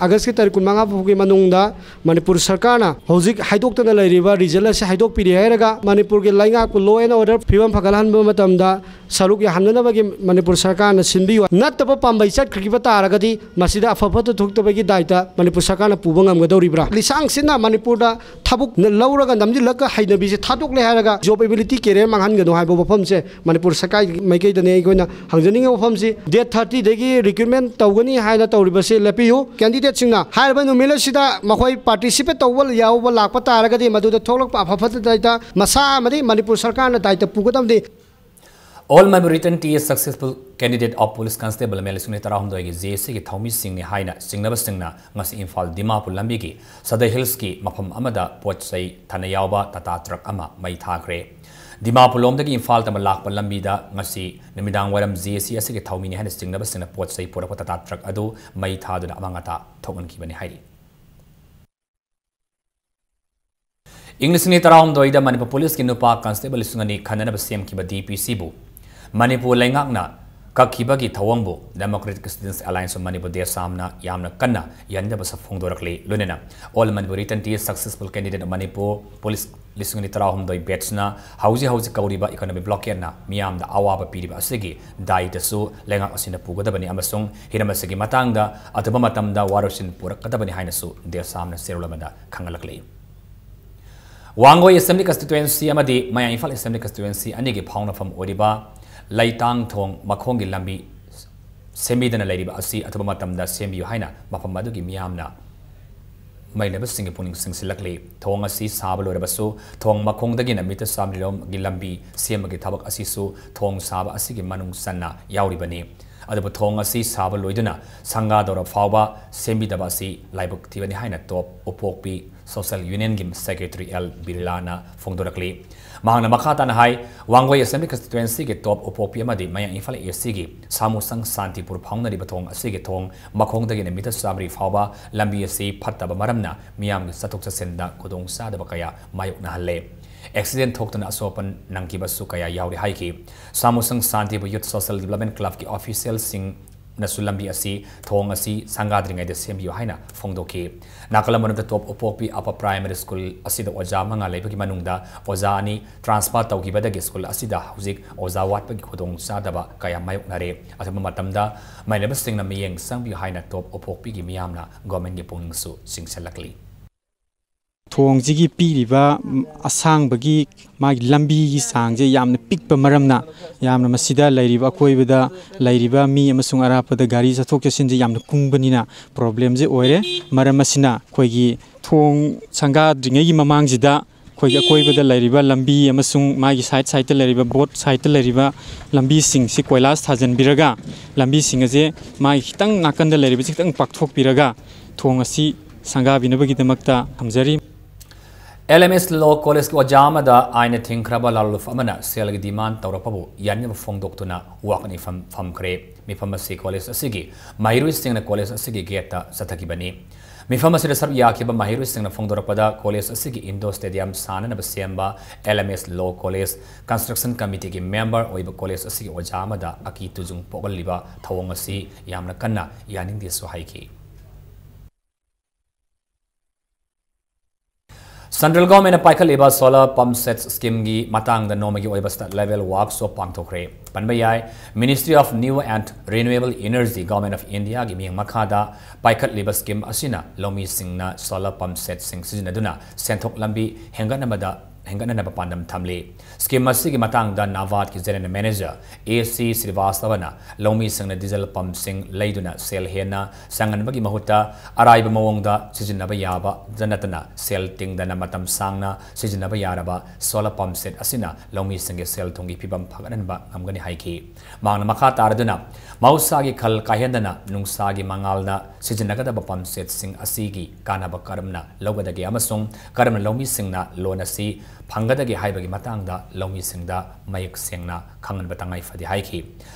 ꯑꯥꯒꯁꯀꯤ ꯇꯥꯔꯤꯛ ꯀꯨꯟꯃꯉꯥ ꯐꯥꯎꯒꯤ ꯃꯅꯨꯡꯗ ꯃꯅꯤꯄꯨꯔ ꯁꯔꯀꯥꯔꯅ ꯍꯧꯖꯤꯛ ꯍꯥꯏꯗꯣꯛꯇꯅ ꯂꯩꯔꯤꯕ ꯔꯤꯖꯜ ꯑꯁꯤ ꯍꯥꯏꯗꯣꯛꯄꯤꯔꯦ ꯍꯥꯏꯔꯒ ꯃꯅꯤꯄꯨꯔꯒꯤ ꯂꯩꯉꯥꯛꯄꯨ law and order ꯐꯤꯕꯝ ꯐꯒꯠꯍꯟꯕ ꯃꯇꯝꯗ ꯁꯔꯨꯛ ꯌꯥꯍꯟꯅꯅꯕꯒꯤ ꯃꯅꯤꯄꯨꯔ ꯁꯔꯀꯥꯔꯅ ꯁꯤꯟꯕꯤꯌꯨ꯫ ꯅꯠꯇꯕ ꯄꯥꯝꯕꯩ ꯆꯠꯈꯤꯕ ꯇꯥꯔꯒꯗꯤ ꯃꯁꯤꯗ ꯑꯐ ꯐꯠꯇ ꯊꯣꯛꯇꯕꯒꯤ ꯗꯥꯏꯇ ꯃꯅꯤꯄꯨꯔ ꯁꯔꯀꯥꯔꯅ ꯄꯨꯕ ꯉꯝꯒꯗꯧꯔꯤꯕ꯭ꯔꯥ? ꯂꯤꯁꯥꯡ ꯁꯤꯠꯅ ꯃꯅꯤꯄꯨꯔꯗ ꯊꯕꯛ ꯂꯧꯔꯒ ꯅꯝꯁꯤꯜꯂꯒ ꯍꯩꯅꯕꯤꯁꯦ ꯊꯥꯗꯣꯛꯂꯦ ꯍꯥꯏꯔꯒ job ability career ꯃꯥꯡꯍꯟꯒꯅꯨ ꯍꯥꯏꯕ ꯋꯥꯐꯝꯁꯦ ꯃꯅꯤꯄꯨꯔ ꯁꯔꯀꯥꯔꯒꯤ ꯃꯥꯏꯀꯩꯗꯅꯦ ꯑꯩꯈꯣꯏꯅ ꯍꯪꯖꯅꯤꯡꯉꯤꯕ ꯋꯥꯐꯝꯁꯤ꯫ Date thirty ꯗꯒꯤ recruitment ꯇꯧꯒꯅꯤ ꯍꯥꯏꯅ ꯇꯧꯔꯤꯕꯁꯤ ꯂꯦꯞꯄꯤꯌꯨ꯫ Candidate ꯁꯤꯡꯅ ꯍꯥꯏꯔꯤꯕ ꯅꯨꯃꯤꯠ ꯑꯁꯤꯗ ꯃꯈꯣꯏ participate ꯇꯧꯕ ꯌꯥꯎꯕ ꯂꯥꯛꯄ ꯇꯥꯔꯒꯗꯤ ꯃꯗꯨꯗ ꯊꯣꯛꯂꯛꯄ ꯑꯐ ꯐꯠꯇ ꯗꯥꯏꯇ ꯃꯁꯥ ꯑꯃꯗꯤ ꯃꯅꯤꯄꯨꯔ ꯁꯔꯀꯥꯔꯅ ꯗꯥꯏꯇ ꯄꯨꯒꯗꯕꯅꯤ꯫ All Member Written Test Successful Candidate of Police Constable ꯃꯌꯥꯝ ꯂꯤꯁꯤꯡ ꯑꯅꯤ ꯇꯔꯥꯍꯨꯝꯗꯣꯏꯒꯤ ꯖꯦ ꯑꯦ ꯁꯤꯒꯤ ꯊꯧꯃꯤꯁꯤꯡꯅꯤ ꯍꯥꯏꯅ ꯆꯤꯡꯅꯕꯁꯤꯡꯅ ꯉꯁꯤ ꯏꯝꯐꯥꯜ ꯗꯤꯃꯥꯄꯨꯔ ꯂꯝꯕꯤꯒꯤ ꯁꯗꯔ ꯍꯤꯜꯁꯀꯤ ꯃꯐꯝ ꯑꯃꯗ ꯄꯣꯠ ꯆꯩ ꯊꯥꯅ ꯌꯥꯎꯕ ꯇꯥꯇꯥ ꯇ꯭ꯔꯛ ꯑꯃ ꯃꯩ ꯊꯥꯈ꯭ꯔꯦ꯫ ꯗꯤꯃꯥꯄꯨꯔ ꯂꯣꯝꯗꯒꯤ ꯏꯝꯐꯥꯜ ꯇꯝꯅ ꯂꯥꯛꯄ ꯂꯝꯕꯤꯗ ꯉꯁꯤ ꯅꯨꯃꯤꯗꯥꯡ ꯋꯥꯏꯔꯝ ꯖꯦ ꯑꯦ ꯁꯤ ꯑꯁꯤꯒꯤ ꯊꯧꯃꯤꯅꯤ ꯍꯥꯏꯅ ꯆꯤꯡꯅꯕꯁꯤꯡꯅ ꯄꯣꯠ ꯆꯩ ꯄꯨꯔꯛꯄ ꯇꯥꯇꯥ ꯇ꯭ꯔꯛ ꯑꯗꯨ ꯃꯩ ꯊꯥꯗꯨꯅ ꯑꯃꯥꯡ ꯑꯇꯥ ꯊꯣꯛꯍꯟꯈꯤꯕꯅꯤ ꯍꯥꯏꯔꯤ꯫ ꯏꯪ ꯂꯤꯁꯤꯡ ꯑꯅꯤ ꯇꯔꯥꯍꯨꯝꯗꯣꯏꯗ ꯃꯅꯤꯄꯨꯔ ꯄꯨꯂꯤꯁꯀꯤ ꯅꯨꯄꯥ ꯀꯟꯁꯇꯦꯕꯜ ꯂꯤꯁꯤꯡ ꯑꯅꯤ ꯈꯟꯅꯅꯕ ꯁꯦꯝꯈꯤꯕ ꯗꯤ ꯄꯤ ꯁꯤꯕꯨ ꯃꯅꯤꯄꯨꯔ ꯂꯩꯉꯥꯛꯅ ꯀꯛꯈꯤꯕꯒꯤ ꯊꯧꯑꯣꯡꯕꯨ Democratic Students Alliance of Manipur, ꯗꯦꯁꯥꯝꯅ ꯌꯥꯝꯅ ꯀꯟꯅ ꯌꯥꯅꯤꯡꯗꯕꯁꯨ ꯐꯣꯡꯗꯣꯔꯛꯂꯤ꯫ ꯂꯣꯏꯅꯅ All Member Written Test Successful Candidate of Manipur Police ꯂꯤꯁꯤꯡ ꯑꯅꯤ ꯇꯔꯥꯍꯨꯝꯗꯣꯏ batch ꯅ ꯍꯧꯖꯤꯛ ꯍꯧꯖꯤꯛ ꯀꯧꯔꯤꯕ economic blockade ꯅ ꯃꯤꯌꯥꯝꯗ ꯑꯋꯥꯕ ꯄꯤꯔꯤꯕ ꯑꯁꯤꯒꯤ ꯗꯥꯏꯇꯁꯨ ꯂꯩꯉꯥꯛ ꯑꯁꯤꯅ ꯄꯨꯒꯗꯕꯅꯤ ꯑꯃꯁꯨꯡ ꯍꯤꯔꯝ ꯑꯁꯤꯒꯤ ꯃꯇꯥꯡꯗ ꯑꯊꯨꯕ ꯃꯇꯝꯗ ꯋꯥꯔꯣꯏꯁꯤꯟ ꯄꯨꯔꯛꯀꯗꯕꯅꯤ ꯍꯥꯏꯅꯁꯨ ꯗꯦꯁꯥꯝꯅ ꯆꯦꯔꯣꯜ ꯑꯃꯗ ꯈꯪꯍꯜꯂꯛꯂꯤ꯫ ꯋꯥꯡꯒꯣꯏ Assembly Constituency ꯑꯃꯗꯤ ꯃꯌꯥꯡ ꯏꯝꯐꯥꯜ Assembly Constituency ꯑꯅꯤꯒꯤ ꯐꯥꯎꯅꯐꯝ ꯑꯣꯏꯔꯤꯕ ꯂꯩꯇꯥꯡ ꯊꯣꯡ ꯃꯈꯣꯡꯒꯤ ꯂꯝꯕꯤ ꯁꯦꯝꯕꯤꯗꯅ ꯂꯩꯔꯤꯕ ꯑꯁꯤ ꯑꯊꯨꯕ ꯃꯇꯝꯗ ꯁꯦꯝꯕꯤꯌꯨ ꯍꯥꯏꯅ ꯃꯐꯝ ꯑꯗꯨꯒꯤ ꯃꯤꯌꯥꯝꯅ ꯃꯩꯂꯩꯕꯁꯤꯡꯒꯤ ꯄꯨꯛꯅꯤꯡ ꯆꯤꯡꯁꯤꯜꯂꯛꯂꯤ꯫ ꯊꯣꯡ ꯑꯁꯤ ꯁꯥꯕ ꯂꯣꯏꯔꯕꯁꯨ ꯊꯣꯡ ꯃꯈꯣꯡꯗꯒꯤꯅ ꯃꯤꯇꯔ ꯆꯥꯝꯃꯔꯤ ꯂꯣꯝꯒꯤ ꯂꯝꯕꯤ ꯁꯦꯝꯕꯒꯤ ꯊꯕꯛ ꯑꯁꯤꯁꯨ ꯊꯣꯡ ꯁꯥꯕ ꯑꯁꯤꯒꯤ ꯃꯅꯨꯡ ꯆꯟꯅ ꯌꯥꯎꯔꯤꯕꯅꯤ꯫ ꯑꯗꯨꯕꯨ ꯊꯣꯡ ꯑꯁꯤ ꯁꯥꯕ ꯂꯣꯏꯗꯨꯅ ꯁꯪꯒꯥꯗꯧꯔ ꯐꯥꯎꯕ ꯁꯦꯝꯕꯤꯗꯕ ꯑꯁꯤ ꯂꯥꯏꯕꯛ ꯊꯤꯕꯅꯤ ꯍꯥꯏꯅ ꯇꯣꯞ ꯎꯄꯣꯛꯄꯤ Social Unionꯒꯤ Secretary ꯑꯦꯜ ꯕꯤꯔꯂꯥꯅ ꯐꯣꯡꯗꯣꯔꯛꯂꯤ꯫ ꯃꯍꯥꯛꯅ ꯃꯈꯥ ꯇꯥꯅ ꯍꯥꯏ, ꯋꯥꯡꯒꯣꯏ Assembly Constituencyꯒꯤ ꯇꯣꯞ ꯎꯄꯣꯛꯄꯤ ꯑꯃꯗꯤ ꯃꯌꯥꯡ ꯏꯝꯐꯥꯜ ACꯒꯤ ꯁꯥꯃꯨꯁꯪ ꯁꯥꯟꯇꯤꯄꯨꯔ ꯐꯥꯎꯅꯔꯤꯕ ꯊꯣꯡ ꯑꯁꯤꯒꯤ ꯊꯣꯡ ꯃꯈꯣꯡꯗꯒꯤꯅ ꯃꯤꯇꯔ ꯆꯥꯃꯔꯤ ꯐꯥꯎꯕ ꯂꯝꯕꯤ ꯑꯁꯤ ꯐꯠꯇꯕ ꯃꯔꯝꯅ ꯃꯤꯌꯥꯝꯒꯤ ꯆꯠꯊꯣꯛ ꯆꯠꯁꯤꯟꯗ ꯈꯨꯗꯣꯡꯆꯥꯗꯕ ꯀꯌꯥ ꯃꯥꯌꯣꯛꯅꯍꯜꯂꯦ꯫ Accident ꯊꯣꯛꯇꯨꯅ ꯑꯁꯣꯛ ꯑꯄꯟ ꯅꯪꯈꯤꯕꯁꯨ ꯀꯌꯥ ꯌꯥꯎꯔꯤ ꯍꯥꯏꯈꯤ꯫ ꯁꯥꯃꯨꯁꯪ ꯁꯥꯟꯇꯤꯄꯨꯔ Youth Social Development Clubꯀꯤ officialꯁꯤꯡꯅꯁꯨ ꯂꯝꯕꯤ ꯑꯁꯤ, ꯊꯣꯡ ꯑꯁꯤ ꯁꯪꯒꯥꯗ꯭ꯔꯤꯉꯩꯗ ꯁꯦꯝꯕꯤꯌꯨ ꯍꯥꯏꯅ ꯐꯣꯡꯗꯣꯛꯈꯤ꯫ ꯅꯥꯀꯜ ꯑꯃꯔꯣꯝꯗ ꯇꯣꯞ ꯎꯄꯣꯛꯄꯤ Upper Primary School ꯑꯁꯤꯗ ꯑꯣꯖꯥ ꯃꯉꯥ ꯂꯩꯕꯒꯤ ꯃꯅꯨꯡꯗ ꯑꯣꯖꯥ ꯑꯅꯤ transfer ꯇꯧꯈꯤꯕꯗꯒꯤ school ꯑꯁꯤꯗ ꯍꯧꯖꯤꯛ ꯑꯣꯖꯥ ꯋꯥꯠꯄꯒꯤ ꯈꯨꯗꯣꯡꯆꯥꯗꯕ ꯀꯌꯥ ꯃꯥꯌꯣꯛꯅꯔꯦ꯫ ꯑꯊꯨꯕ ꯃꯇꯝꯗ ꯃꯩꯂꯩꯕꯁꯤꯡꯅ ꯃꯤꯠꯌꯦꯡ ꯆꯪꯕꯤꯌꯨ ꯍꯥꯏꯅ ꯇꯣꯞ ꯎꯄꯣꯛꯄꯤꯒꯤ ꯃꯤꯌꯥꯝꯅ governmentꯀꯤ ꯄꯨꯛꯅꯤꯡꯁꯨ ꯆꯤꯡꯁꯤꯜꯂꯛꯂꯤ꯫ ꯊꯣꯡꯁꯤꯒꯤ ꯄꯤꯔꯤꯕ, ꯎꯝ, ꯑꯁꯥꯡꯕꯒꯤ ꯃꯥꯒꯤ ꯂꯝꯕꯤꯒꯤ ꯆꯥꯡꯁꯦ ꯌꯥꯝꯅ ꯄꯤꯛꯄ ꯃꯔꯝꯅ, ꯌꯥꯝꯅ ꯃꯁꯤꯗ ꯂꯩꯔꯤꯕ, ꯑꯀꯣꯏꯕꯗ ꯂꯩꯔꯤꯕ ꯃꯤ ꯑꯃꯁꯨꯡ ꯑꯔꯥꯞꯄꯗ ꯒꯥꯔꯤ ꯆꯠꯊꯣꯛ ꯆꯠꯁꯤꯟꯁꯦ ꯌꯥꯝꯅ ꯀꯨꯡꯕꯅꯤꯅ problemꯁꯦ ꯑꯣꯏꯔꯦ꯫ ꯃꯔꯝ ꯑꯁꯤꯅ ꯑꯩꯈꯣꯏꯒꯤ ꯊꯣꯡ ꯁꯪꯒꯥꯗ꯭ꯔꯤꯉꯩꯒꯤ ꯃꯃꯥꯡꯁꯤꯗ ꯑꯩꯈꯣꯏꯒꯤ ꯑꯀꯣꯏꯕꯗ ꯂꯩꯔꯤꯕ ꯂꯝꯕꯤ ꯑꯃꯁꯨꯡ ꯃꯥꯒꯤ side sideꯇ ꯂꯩꯔꯤꯕ, both sideꯇ ꯂꯩꯔꯤꯕ ꯂꯝꯕꯤꯁꯤꯡꯁꯤ ꯀꯣꯏꯂꯥꯁ ꯊꯥꯖꯤꯟꯕꯤꯔꯒ, ꯂꯝꯕꯤꯁꯤꯡ ꯑꯁꯦ ꯃꯥꯒꯤ ꯈꯤꯇꯪ ꯅꯥꯀꯟꯗ ꯂꯩꯔꯤꯕꯁꯤ ꯈꯤꯇꯪ ꯄꯥꯛꯊꯣꯛꯄꯤꯔꯒ ꯊꯣꯡ ꯑꯁꯤ ꯁꯪꯒꯥꯕꯤꯅꯕꯒꯤꯗꯃꯛꯇ ꯊꯝꯖꯔꯤ꯫ ꯑꯦꯜ ꯑꯦꯝ ꯑꯦꯁ Law Collegeꯀꯤ ꯑꯣꯖꯥ ꯑꯃꯗ ꯑꯥꯏꯟꯅ ꯊꯤꯡꯈ꯭ꯔꯕ ꯂꯥꯂꯣꯜꯐꯝ ꯑꯃꯅ ꯁꯦꯜꯒꯤ demand ꯇꯧꯔꯛꯄꯕꯨ ꯌꯥꯅꯤꯡꯗꯕ ꯐꯣꯡꯗꯣꯛꯇꯨꯅ ꯋꯥꯀꯠ ꯃꯤꯐꯝ ꯐꯝꯈ꯭ꯔꯦ꯫ ꯃꯤꯐꯝ ꯑꯁꯤ college ꯑꯁꯤꯒꯤ ꯃꯍꯩꯔꯣꯏꯁꯤꯡꯅ college ꯑꯁꯤꯒꯤ gateꯇ ꯆꯠꯊꯈꯤꯕꯅꯤ꯫ ꯃꯤꯐꯝ ꯑꯁꯤꯗ ꯁꯔꯨꯛ ꯌꯥꯈꯤꯕ ꯃꯍꯩꯔꯣꯏꯁꯤꯡꯅ ꯐꯣꯡꯗꯣꯔꯛꯄꯗ, college ꯑꯁꯤꯒꯤ indoor stadium ꯁꯥꯅꯅꯕ ꯁꯦꯝꯕ ꯑꯦꯜ ꯑꯦꯝ ꯑꯦꯁ Law College Construction Committeeꯒꯤ member ꯑꯣꯏꯕ college ꯑꯁꯤꯒꯤ ꯑꯣꯖꯥ ꯑꯃꯗ ꯑꯀꯤ ꯇꯨꯖꯨꯡ ꯄꯣꯛꯍꯜꯂꯤꯕ ꯊꯧꯑꯣꯡ ꯑꯁꯤ ꯌꯥꯝꯅ ꯀꯟꯅ ꯌꯥꯅꯤꯡꯗꯦꯁꯨ ꯍꯥꯏꯈꯤ꯫ Central Government ꯅ ꯄꯥꯏꯈꯠꯂꯤꯕ solar pump set scheme ꯒꯤ ꯃꯇꯥꯡꯗ ꯅꯣꯡꯃꯒꯤ ꯑꯣꯏꯕ state level workshop ꯄꯥꯡꯊꯣꯛꯈ꯭ꯔꯦ꯫ ꯄꯟꯕ ꯌꯥꯏ, Ministry of New and Renewable Energy, Government of India ꯒꯤ ꯃꯤꯠꯌꯦꯡ ꯃꯈꯥꯗ ꯄꯥꯏꯈꯠꯂꯤꯕ scheme ꯑꯁꯤꯅ ꯂꯧꯃꯤꯁꯤꯡꯅ solar pump set ꯁꯤꯡ ꯁꯤꯖꯤꯟꯅꯗꯨꯅ ꯁꯦꯟꯊꯣꯛ ꯂꯝꯕꯤ ꯍꯦꯟꯒꯠꯅꯕꯗ, ꯍꯦꯟꯒꯠꯅꯅꯕ ꯄꯥꯟꯗꯝ ꯊꯝꯂꯤ꯫ Scheme ꯑꯁꯤꯒꯤ ꯃꯇꯥꯡꯗ NABARD ꯀꯤ General Manager A C ꯁ꯭ꯔꯤꯕꯥꯁꯇꯕꯅ ꯂꯧꯃꯤꯁꯤꯡꯅ diesel pump ꯁꯤꯡ ꯂꯩꯗꯨꯅ ꯁꯦꯜ ꯍꯦꯟꯅ ꯆꯪꯍꯟꯕꯒꯤ ꯃꯍꯨꯠꯇ ꯑꯔꯥꯏꯕ ꯃꯑꯣꯡꯗ ꯁꯤꯖꯤꯟꯅꯕ ꯌꯥꯕꯗ ꯅꯠꯇꯅ ꯁꯦꯜ ꯇꯤꯡꯗꯅ ꯃꯇꯝ ꯁꯥꯡꯅ ꯁꯤꯖꯤꯟꯅꯕ ꯌꯥꯔꯕ solar pump set ꯑꯁꯤꯅ ꯂꯧꯃꯤꯁꯤꯡꯒꯤ ꯁꯦꯜ ꯊꯨꯝꯒꯤ ꯐꯤꯕꯝ ꯐꯒꯠꯍꯟꯕ ꯉꯝꯒꯅꯤ ꯍꯥꯏꯈꯤ꯫ ꯃꯍꯥꯛꯅ ꯃꯈꯥ ꯇꯥꯔꯗꯨꯅ, ꯃꯍꯧꯁꯥꯒꯤ ꯈꯜ ꯀꯥꯏꯍꯟꯗꯅ ꯅꯨꯡꯁꯥꯒꯤ ꯃꯉꯥꯜꯅ ꯁꯤꯖꯤꯟꯅꯒꯗꯕ pump set ꯁꯤꯡ ꯑꯁꯤꯒꯤ ꯀꯥꯟꯅꯕ ꯀꯔꯝꯅ ꯂꯧꯒꯗꯒꯦ ꯑꯃꯁꯨꯡ ꯀꯔꯝꯅ ꯂꯧꯃꯤꯁꯤꯡꯅ loan ꯑꯁꯤ ꯐꯪꯒꯗꯒꯦ ꯍꯥꯏꯕꯒꯤ ꯃꯇꯥꯡꯗ ꯂꯧꯃꯤꯁꯤꯡꯗ ꯃꯌꯦꯛ ꯁꯦꯡꯅ ꯈꯪꯍꯟꯕ ꯇꯉꯥꯏ ꯐꯗꯦ ꯍꯥꯏꯈꯤ꯫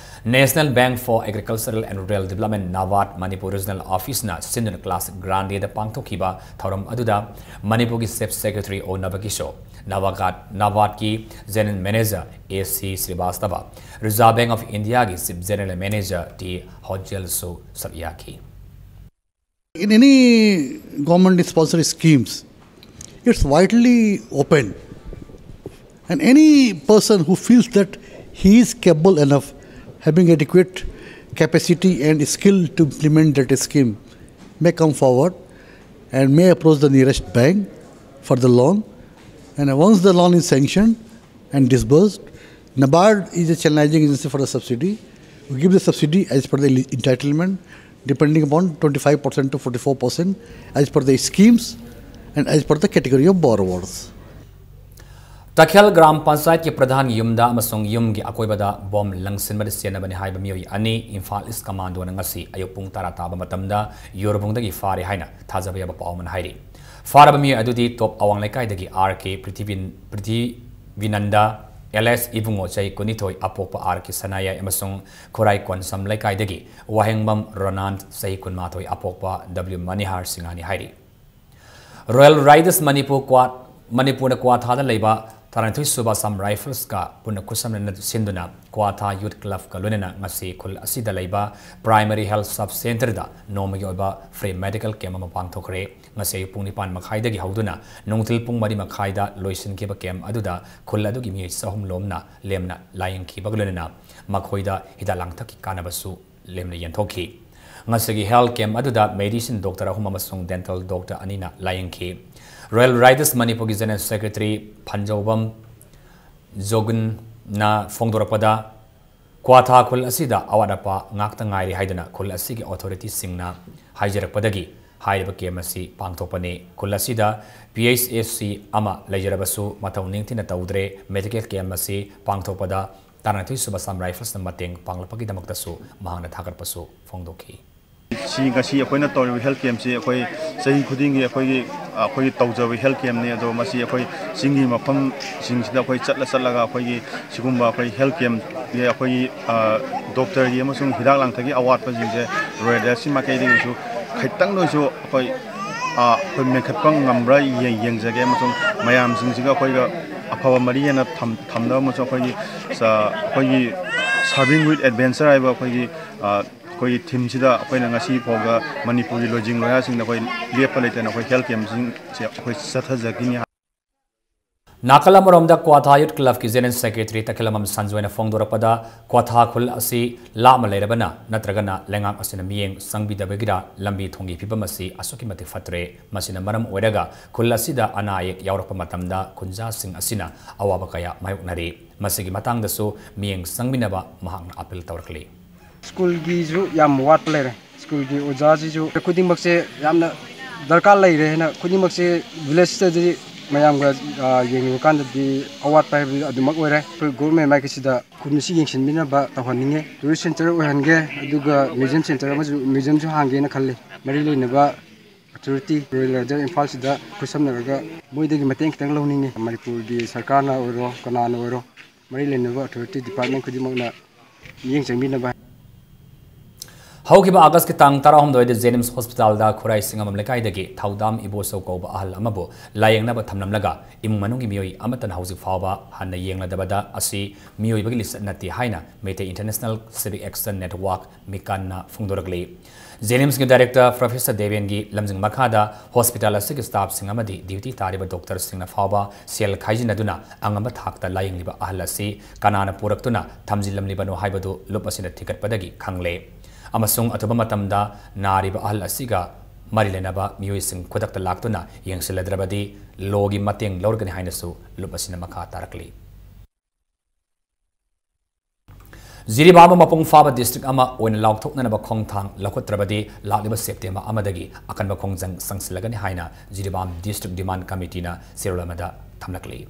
National Bank for Agricultural and Rural Development, NABARD, Manipur Regional Office ꯅ ꯁꯤꯟꯗꯨꯅ Class Grande ꯗ ꯄꯥꯡꯊꯣꯛꯈꯤꯕ ꯊꯧꯔꯝ ꯑꯗꯨꯗ ꯃꯅꯤꯄꯨꯔꯒꯤ Chief Secretary O ꯅꯕꯀꯤꯁꯣꯔ, NABARD, NABARD ꯀꯤ General Manager A C ꯁ꯭ꯔꯤꯕꯥꯁꯇꯕ, Reserve Bank of India ꯒꯤ Chief General Manager ꯇꯤ ꯍꯣꯖꯦꯜꯁꯨ ꯁꯔꯨꯛ ꯌꯥꯈꯤ꯫ In any government sponsored schemes, it's widely open. And any person who feels that he is capable enough, having adequate capacity and skill to implement that scheme, may come forward and may approach the nearest bank for the loan. And once the loan is sanctioned and disbursed, NABARD is a channelizing agency for the subsidy. We give the subsidy as per the entitlement, depending upon twenty-five percent to forty-four percent as per the schemes and as per the category of borrowers. ꯇꯈꯦꯜ ꯒ꯭ꯔꯥꯝ ꯄꯟꯆꯥꯌꯠꯀꯤ ꯄ꯭ꯔꯙꯥꯟꯒꯤ ꯌꯨꯝꯗ ꯑꯃꯁꯨꯡ ꯌꯨꯝꯒꯤ ꯑꯀꯣꯏꯕꯗ bomb ꯂꯪꯁꯤꯟꯕꯗ ꯆꯦꯟꯅꯕꯅꯤ ꯍꯥꯏꯕ ꯃꯤꯑꯣꯏ ꯑꯅꯤ ꯏꯝꯐꯥꯜ ꯏꯁ ꯀꯃꯥꯟꯗꯣꯅ ꯉꯁꯤ ꯑꯌꯨꯛ ꯄꯨꯡ ꯇꯔꯥ ꯇꯥꯕ ꯃꯇꯝꯗ ꯌꯣꯔꯕꯨꯡꯗꯒꯤ ꯐꯥꯔꯦ ꯍꯥꯏꯅ ꯊꯥꯖꯕ ꯌꯥꯕ ꯄꯥꯎ ꯑꯃꯅ ꯍꯥꯏꯔꯤ꯫ ꯐꯥꯔꯕ ꯃꯤꯑꯣꯏ ꯑꯗꯨꯗꯤ ꯇꯣꯞ ꯑꯋꯥꯡ ꯂꯩꯀꯥꯏꯗꯒꯤ ꯑꯥꯔ ꯀꯦ ꯄ꯭ꯔꯤꯊꯤꯕꯤꯟ-, ꯄ꯭ꯔꯤꯊꯤꯕꯤꯅꯟꯗ, ꯑꯦꯂꯦꯁ ꯏꯕꯨꯡꯉꯣ, ꯆꯍꯤ ꯀꯨꯟꯅꯤꯊꯣꯏ, ꯑꯄꯣꯛꯄ ꯑꯥꯔ ꯀꯦ ꯁꯅꯥꯌꯥꯏ, ꯑꯃꯁꯨꯡ ꯈꯨꯔꯥꯏ ꯀꯣꯟꯁꯝ ꯂꯩꯀꯥꯏꯗꯒꯤ ꯋꯥꯍꯦꯡꯕꯝ ꯔꯣꯅꯥꯟ, ꯆꯍꯤ ꯀꯨꯟꯃꯥꯊꯣꯏ, ꯑꯄꯣꯛꯄ ꯗꯕ꯭ꯂꯤꯎ ꯃꯅꯤꯍꯥꯔ ꯁꯤꯡꯍꯅꯤ ꯍꯥꯏꯔꯤ꯫ Royal Riders ꯃꯅꯤꯄꯨꯔ ꯀ꯭ꯋꯥ-, ꯃꯅꯤꯄꯨꯔꯅ ꯀ꯭ꯋꯥꯊꯥꯗ ꯂꯩꯕ ꯇꯔꯥꯅꯤꯊꯣꯏ ꯁꯨꯕ Assam Riflesꯀ ꯄꯨꯟꯅ ꯈꯨꯠꯁꯝꯅꯅ ꯁꯤꯟꯗꯨꯅ ꯀ꯭ꯋꯥꯊꯥ Youth Clubꯀ ꯂꯣꯏꯅꯅ ꯉꯁꯤ ꯈꯨꯜ ꯑꯁꯤꯗ ꯂꯩꯕ Primary Health Sub Centreꯗ ꯅꯣꯡꯃꯒꯤ ꯑꯣꯏꯕ free medical camp ꯑꯃ ꯄꯥꯡꯊꯣꯛꯈ꯭ꯔꯦ꯫ ꯉꯁꯤ ꯑꯌꯨꯛ ꯄꯨꯡ ꯅꯤꯄꯥꯟ ꯃꯈꯥꯏꯗꯒꯤ ꯍꯧꯗꯨꯅ ꯅꯨꯡꯊꯤꯜ ꯄꯨꯡ ꯃꯔꯤ ꯃꯈꯥꯏꯗ ꯂꯣꯏꯁꯤꯟꯈꯤꯕ camp ꯑꯗꯨꯗ ꯈꯨꯜ ꯑꯗꯨꯒꯤ ꯃꯤꯑꯣꯏ ꯆꯍꯨꯝ ꯂꯣꯝꯅ ꯂꯦꯝꯅ ꯂꯥꯌꯦꯡꯈꯤꯕꯒ ꯂꯣꯏꯅꯅ ꯃꯈꯣꯏꯗ ꯍꯤꯗꯥꯛ ꯂꯥꯡꯊꯛꯀꯤ ꯀꯥꯟꯅꯕꯁꯨ ꯂꯦꯝꯅ ꯌꯦꯟꯊꯣꯛꯈꯤ꯫ ꯉꯁꯤꯒꯤ health camp ꯑꯗꯨꯗ medicine doctor ꯑꯍꯨꯝ ꯑꯃꯁꯨꯡ dental doctor ꯑꯅꯤꯅ ꯂꯥꯌꯦꯡꯈꯤ꯫ Royal Riders ꯃꯅꯤꯄꯨꯔꯒꯤ General Secretary ꯐꯟꯖꯧꯕꯝ ꯖꯣꯒꯟꯅ ꯐꯣꯡꯗꯣꯔꯛꯄꯗ, ꯀ꯭ꯋꯥꯊꯥ ꯈꯨꯜ ꯑꯁꯤꯗ ꯑꯋꯥꯠ ꯑꯄꯥ ꯉꯥꯛꯇ ꯉꯥꯏꯔꯤ ꯍꯥꯏꯗꯨꯅ ꯈꯨꯜ ꯑꯁꯤꯒꯤ authorityꯁꯤꯡꯅ ꯍꯥꯏꯖꯔꯛꯄꯗꯒꯤ ꯍꯥꯏꯔꯤꯕ camp ꯑꯁꯤ ꯄꯥꯡꯊꯣꯛꯄꯅꯤ꯫ ꯈꯨꯜ ꯑꯁꯤꯗ P H S C ꯑꯃ ꯂꯩꯖꯔꯕꯁꯨ ꯃꯊꯧ ꯅꯤꯡꯊꯤꯅ ꯇꯧꯗ꯭ꯔꯦ꯫ Medical camp ꯑꯁꯤ ꯄꯥꯡꯊꯣꯛꯄꯗ ꯇꯔꯥꯅꯤꯊꯣꯏ ꯁꯨꯕ Assam Riflesꯅ ꯃꯇꯦꯡ ꯄꯥꯡꯂꯛꯄꯒꯤꯗꯃꯛꯇꯁꯨ ꯃꯍꯥꯛꯅ ꯊꯥꯒꯠꯄꯁꯨ ꯐꯣꯡꯗꯣꯛꯈꯤ꯫ ꯁꯤ ꯉꯁꯤ ꯑꯩꯈꯣꯏꯅ ꯇꯧꯔꯤꯕ health campꯁꯤ ꯑꯩꯈꯣꯏ ꯆꯍꯤ ꯈꯨꯗꯤꯡꯒꯤ ꯑꯩꯈꯣꯏꯒꯤ, ꯑꯩꯈꯣꯏꯒꯤ ꯇꯧꯖꯕ health campꯅꯤ꯫ ꯑꯗꯣ ꯃꯁꯤ ꯑꯩꯈꯣꯏ ꯆꯤꯡꯒꯤ ꯃꯐꯝꯁꯤꯡꯁꯤꯗ ꯑꯩꯈꯣꯏ ꯆꯠꯂ ꯆꯠꯂꯒ ꯑꯩꯈꯣꯏꯒꯤ ꯁꯤꯒꯨꯝꯕ ꯑꯩꯈꯣꯏ health campꯒꯤ ꯑꯩꯈꯣꯏꯒꯤ, ꯑ, doctorꯒꯤ ꯑꯃꯁꯨꯡ ꯍꯤꯗꯥꯛ ꯂꯥꯡꯊꯛꯀꯤ ꯑꯋꯥꯠꯄꯁꯤꯡꯁꯦ Royal Riders ꯃꯥꯏꯀꯩꯗꯒꯤꯁꯨ ꯈꯤꯇꯪꯗ ꯑꯣꯏꯁꯨ ꯑꯩꯈꯣꯏ, ꯑ, ꯑꯩꯈꯣꯏ ꯃꯦꯟꯈꯠꯄ ꯉꯝꯕ꯭ꯔꯥ ꯌꯦꯡ-, ꯌꯦꯡꯖꯒꯦ꯫ ꯑꯃꯁꯨꯡ ꯃꯌꯥꯝꯁꯤꯡꯁꯤꯒ ꯑꯩꯈꯣꯏꯒ ꯑꯐꯕ ꯃꯔꯤ ꯍꯦꯟꯅ ꯊꯝ-, ꯊꯝꯅꯕ ꯑꯃꯁꯨꯡ ꯑꯩꯈꯣꯏꯒꯤ, ꯑ, ꯑꯩꯈꯣꯏꯒꯤ Serving with Adventure ꯍꯥꯏꯕ ꯑꯩꯈꯣꯏꯒꯤ, ꯑ, ꯑꯩꯈꯣꯏꯒꯤ themeꯁꯤꯗ ꯑꯩꯈꯣꯏꯅ ꯉꯁꯤ ꯐꯥꯎꯕ ꯃꯅꯤꯄꯨꯔꯒꯤ ꯂꯣꯏꯖꯤꯡ ꯂꯣꯌꯥꯁꯤꯡꯗ ꯑꯩꯈꯣꯏ ꯂꯦꯞꯄ ꯂꯩꯇꯅ ꯑꯩꯈꯣꯏ health campꯁꯤꯡꯁꯦ ꯑꯩꯈꯣꯏ ꯆꯠꯊꯖꯈꯤꯅꯤ꯫ ꯅꯥꯀꯜ ꯑꯃꯔꯣꯝꯗ ꯀ꯭ꯋꯥꯊꯥ Youth Clubꯀꯤ General Secretary ꯇꯈꯦꯂꯝꯕꯝ ꯁꯟꯖꯣꯏꯅ ꯐꯣꯡꯗꯣꯔꯛꯄꯗ, ꯀ꯭ꯋꯥꯊꯥ ꯈꯨꯜ ꯑꯁꯤ ꯂꯥꯞꯅ ꯂꯩꯔꯕꯅ ꯅꯠꯇ꯭ꯔꯒꯅ ꯂꯩꯉꯥꯛ ꯑꯁꯤꯅ ꯃꯤꯠꯌꯦꯡ ꯆꯪꯕꯤꯗꯕꯒꯤꯔ ꯂꯝꯕꯤ ꯊꯣꯡꯒꯤ ꯐꯤꯕꯝ ꯑꯁꯤ ꯑꯁꯨꯛꯀꯤ ꯃꯇꯤꯛ ꯐꯠꯇ꯭ꯔꯦ꯫ ꯃꯁꯤꯅ ꯃꯔꯝ ꯑꯣꯏꯔꯒ ꯈꯨꯜ ꯑꯁꯤꯗ ꯑꯅꯥ ꯑꯌꯦꯛ ꯌꯥꯎꯔꯛꯄ ꯃꯇꯝꯗ ꯈꯨꯟꯖꯥꯁꯤꯡ ꯑꯁꯤꯅ ꯑꯋꯥꯕ ꯀꯌꯥ ꯃꯥꯌꯣꯛꯅꯔꯤ꯫ ꯃꯁꯤꯒꯤ ꯃꯇꯥꯡꯗꯁꯨ ꯃꯤꯠꯌꯦꯡ ꯆꯪꯃꯤꯟꯅꯕ ꯃꯍꯥꯛꯅ appeal ꯇꯧꯔꯛꯂꯤ꯫ ꯁ꯭ꯀꯨꯜꯒꯤꯁꯨ ꯌꯥꯝ ꯋꯥꯠꯄ ꯂꯩꯔꯦ꯫ ꯁ꯭ꯀꯨꯜꯒꯤ ꯑꯣꯖꯥꯁꯤꯁꯨ ꯈꯨꯗꯤꯡꯃꯛꯁꯦ ꯌꯥꯝꯅ ꯗꯔꯀꯥꯔ ꯂꯩꯔꯦ ꯍꯥꯏꯅ ꯈꯨꯗꯤꯡꯃꯛꯁꯦ ꯚꯤꯂꯦꯖꯇꯗꯤ ꯃꯌꯥꯝꯒ, ꯑ, ꯌꯦꯡꯅꯔꯨꯀꯥꯟꯗꯗꯤ ꯑꯋꯥꯠꯄ ꯍꯥꯏꯕꯗꯨ ꯑꯗꯨꯃꯛ ꯑꯣꯏꯔꯦ꯫ ꯑꯩꯈꯣꯏ ꯒꯣꯔꯃꯦꯟ ꯃꯥꯏꯀꯩꯁꯤꯗ ꯈꯨꯟ ꯑꯁꯤ ꯌꯦꯡꯁꯤꯟꯕꯤꯅꯕ ꯇꯧꯍꯟꯅꯤꯡꯉꯦ꯫ ꯇꯨꯔꯤꯁ ꯁꯦꯟꯇꯔ ꯑꯣꯏꯍꯟꯒꯦ, ꯑꯗꯨꯒ ꯃ꯭ꯌꯨꯖꯤꯌꯝ ꯁꯦꯟꯇꯔ ꯑꯃꯁꯨ, ꯃ꯭ꯌꯨꯖꯤꯌꯝꯁꯨ ꯍꯥꯡꯒꯦꯅ ꯈꯜꯂꯤ꯫ ꯃꯔꯤ ꯂꯩꯅꯕ ꯑꯣꯊꯣꯔꯤꯇꯤ, ꯔꯨꯔꯦꯜ ꯂꯤꯗꯔ ꯏꯝꯐꯥꯜꯁꯤꯗ ꯈꯨꯠꯁꯝꯅꯔꯒ ꯃꯣꯏꯗꯒꯤ ꯃꯇꯦꯡ ꯈꯤꯇꯪ ꯂꯧꯅꯤꯡꯉꯤ꯫ ꯃꯅꯤꯄꯨꯔꯒꯤ ꯁꯔꯀꯥꯔꯅ ꯑꯣꯏꯔꯣ, ꯀꯅꯥꯅ ꯑꯣꯏꯔꯣ, ꯃꯔꯤ ꯂꯩꯅꯕ ꯑꯣꯊꯣꯔꯤꯇꯤ ꯗꯤꯄꯥꯔꯠꯃꯦꯟ ꯈꯨꯗꯤꯡꯃꯛꯅ ꯃꯤꯠꯌꯦꯡ ꯆꯪꯕꯤꯅꯕ꯫ ꯍꯧꯈꯤꯕ ꯑꯥꯒꯁꯀꯤ ꯇꯥꯡ ꯇꯔꯥꯍꯨꯝꯗꯣꯏꯗ ꯖꯦꯅꯤꯝꯁ ꯍꯣꯁꯄꯤꯇꯥꯜꯗ ꯈꯨꯔꯥꯏ ꯁꯤꯡꯉꯝꯕꯝ ꯂꯩꯀꯥꯏꯗꯒꯤ ꯊꯧꯗꯥꯝ ꯏꯕꯣꯆꯧ ꯀꯧꯕ ꯑꯍꯜ ꯑꯃꯕꯨ ꯂꯥꯌꯦꯡꯅꯕ ꯊꯝꯂꯝꯂꯒ ꯏꯃꯨꯡ ꯃꯅꯨꯡꯒꯤ ꯃꯤꯑꯣꯏ ꯑꯃꯠꯇꯅ ꯍꯧꯖꯤꯛ ꯐꯥꯎꯕ ꯍꯟꯅ ꯌꯦꯡꯂꯗꯕꯗ ꯑꯁꯤ ꯃꯤꯑꯣꯏꯕꯒꯤ ꯂꯤꯆꯠ ꯅꯠꯇꯦ ꯍꯥꯏꯅ Meitei international civic action network, ꯃꯤꯀꯥꯟꯅ ꯐꯣꯡꯗꯣꯔꯛꯂꯤ꯫ ꯖꯦꯅꯤꯝꯁꯀꯤ ꯗꯥꯏꯔꯦꯛꯇꯔ ꯄ꯭ꯔꯣꯐꯦꯁꯔ ꯗꯦꯕꯦꯟꯒꯤ ꯂꯝꯖꯤꯡ ꯃꯈꯥꯗ ꯍꯣꯁꯄꯤꯇꯥꯜ ꯑꯁꯤꯒꯤ ꯁ꯭ꯇꯥꯐꯁꯤꯡ ꯑꯃꯗꯤ ꯗ꯭ꯌꯨꯇꯤ ꯇꯥꯔꯤꯕ ꯗꯣꯛꯇꯔꯁꯤꯡꯅ ꯐꯥꯎꯕ ꯁꯦꯜ ꯈꯥꯏꯖꯤꯟꯅꯗꯨꯅ ꯑꯉꯝꯕ ꯊꯥꯛꯇ ꯂꯥꯌꯦꯡꯂꯤꯕ ꯑꯍꯜ ꯑꯁꯤ ꯀꯅꯥꯅ ꯄꯨꯔꯛꯇꯨꯅ ꯊꯝꯖꯤꯜꯂꯝꯂꯤꯕꯅꯣ ꯍꯥꯏꯕꯗꯨ ꯂꯨꯞ ꯑꯁꯤꯅ ꯊꯤꯒꯠꯄꯗꯒꯤ ꯈꯪꯂꯦ꯫ ꯑꯃꯁꯨꯡ ꯑꯊꯨꯕ ꯃꯇꯝꯗ ꯅꯥꯔꯤꯕ ꯑꯍꯜ ꯑꯁꯤꯒ ꯃꯔꯤ ꯂꯩꯅꯕ ꯃꯤꯑꯣꯏꯁꯤꯡ ꯈꯨꯗꯛꯇ ꯂꯥꯛꯇꯨꯅ ꯌꯦꯡꯁꯤꯜꯂꯗ꯭ꯔꯕꯗꯤ ꯂꯣꯒꯤ ꯃꯇꯦꯡ ꯂꯧꯔꯒꯅꯤ ꯍꯥꯏꯅꯁꯨ ꯂꯨꯞ ꯑꯁꯤꯅ ꯃꯈꯥ ꯇꯥꯔꯛꯂꯤ꯫ ꯖꯤꯔꯤꯕꯥꯝꯕꯨ ꯃꯄꯨꯡ ꯐꯥꯕ ꯗꯤꯁꯇ꯭ꯔꯤꯛ ꯑꯃ ꯑꯣꯏꯅ ꯂꯥꯎꯊꯣꯛꯅꯅꯕ ꯈꯣꯡꯊꯥꯡ ꯂꯧꯈꯠꯇ꯭ꯔꯕꯗꯤ ꯂꯥꯛꯂꯤꯕ ꯁꯦꯞꯇꯦꯝꯕꯔ ꯑꯃꯗꯒꯤ ꯑꯀꯟꯕ ꯈꯣꯡꯖꯪ ꯆꯪꯁꯤꯜꯂꯒꯅꯤ ꯍꯥꯏꯅ ꯖꯤꯔꯤꯕꯥꯝ ꯗꯤꯁꯇ꯭ꯔꯤꯛ ꯗꯤꯃꯥꯟ ꯀꯃꯤꯇꯤꯅ ꯆꯦꯔꯣꯜ ꯑꯃꯗ ꯊꯝꯂꯛꯂꯤ꯫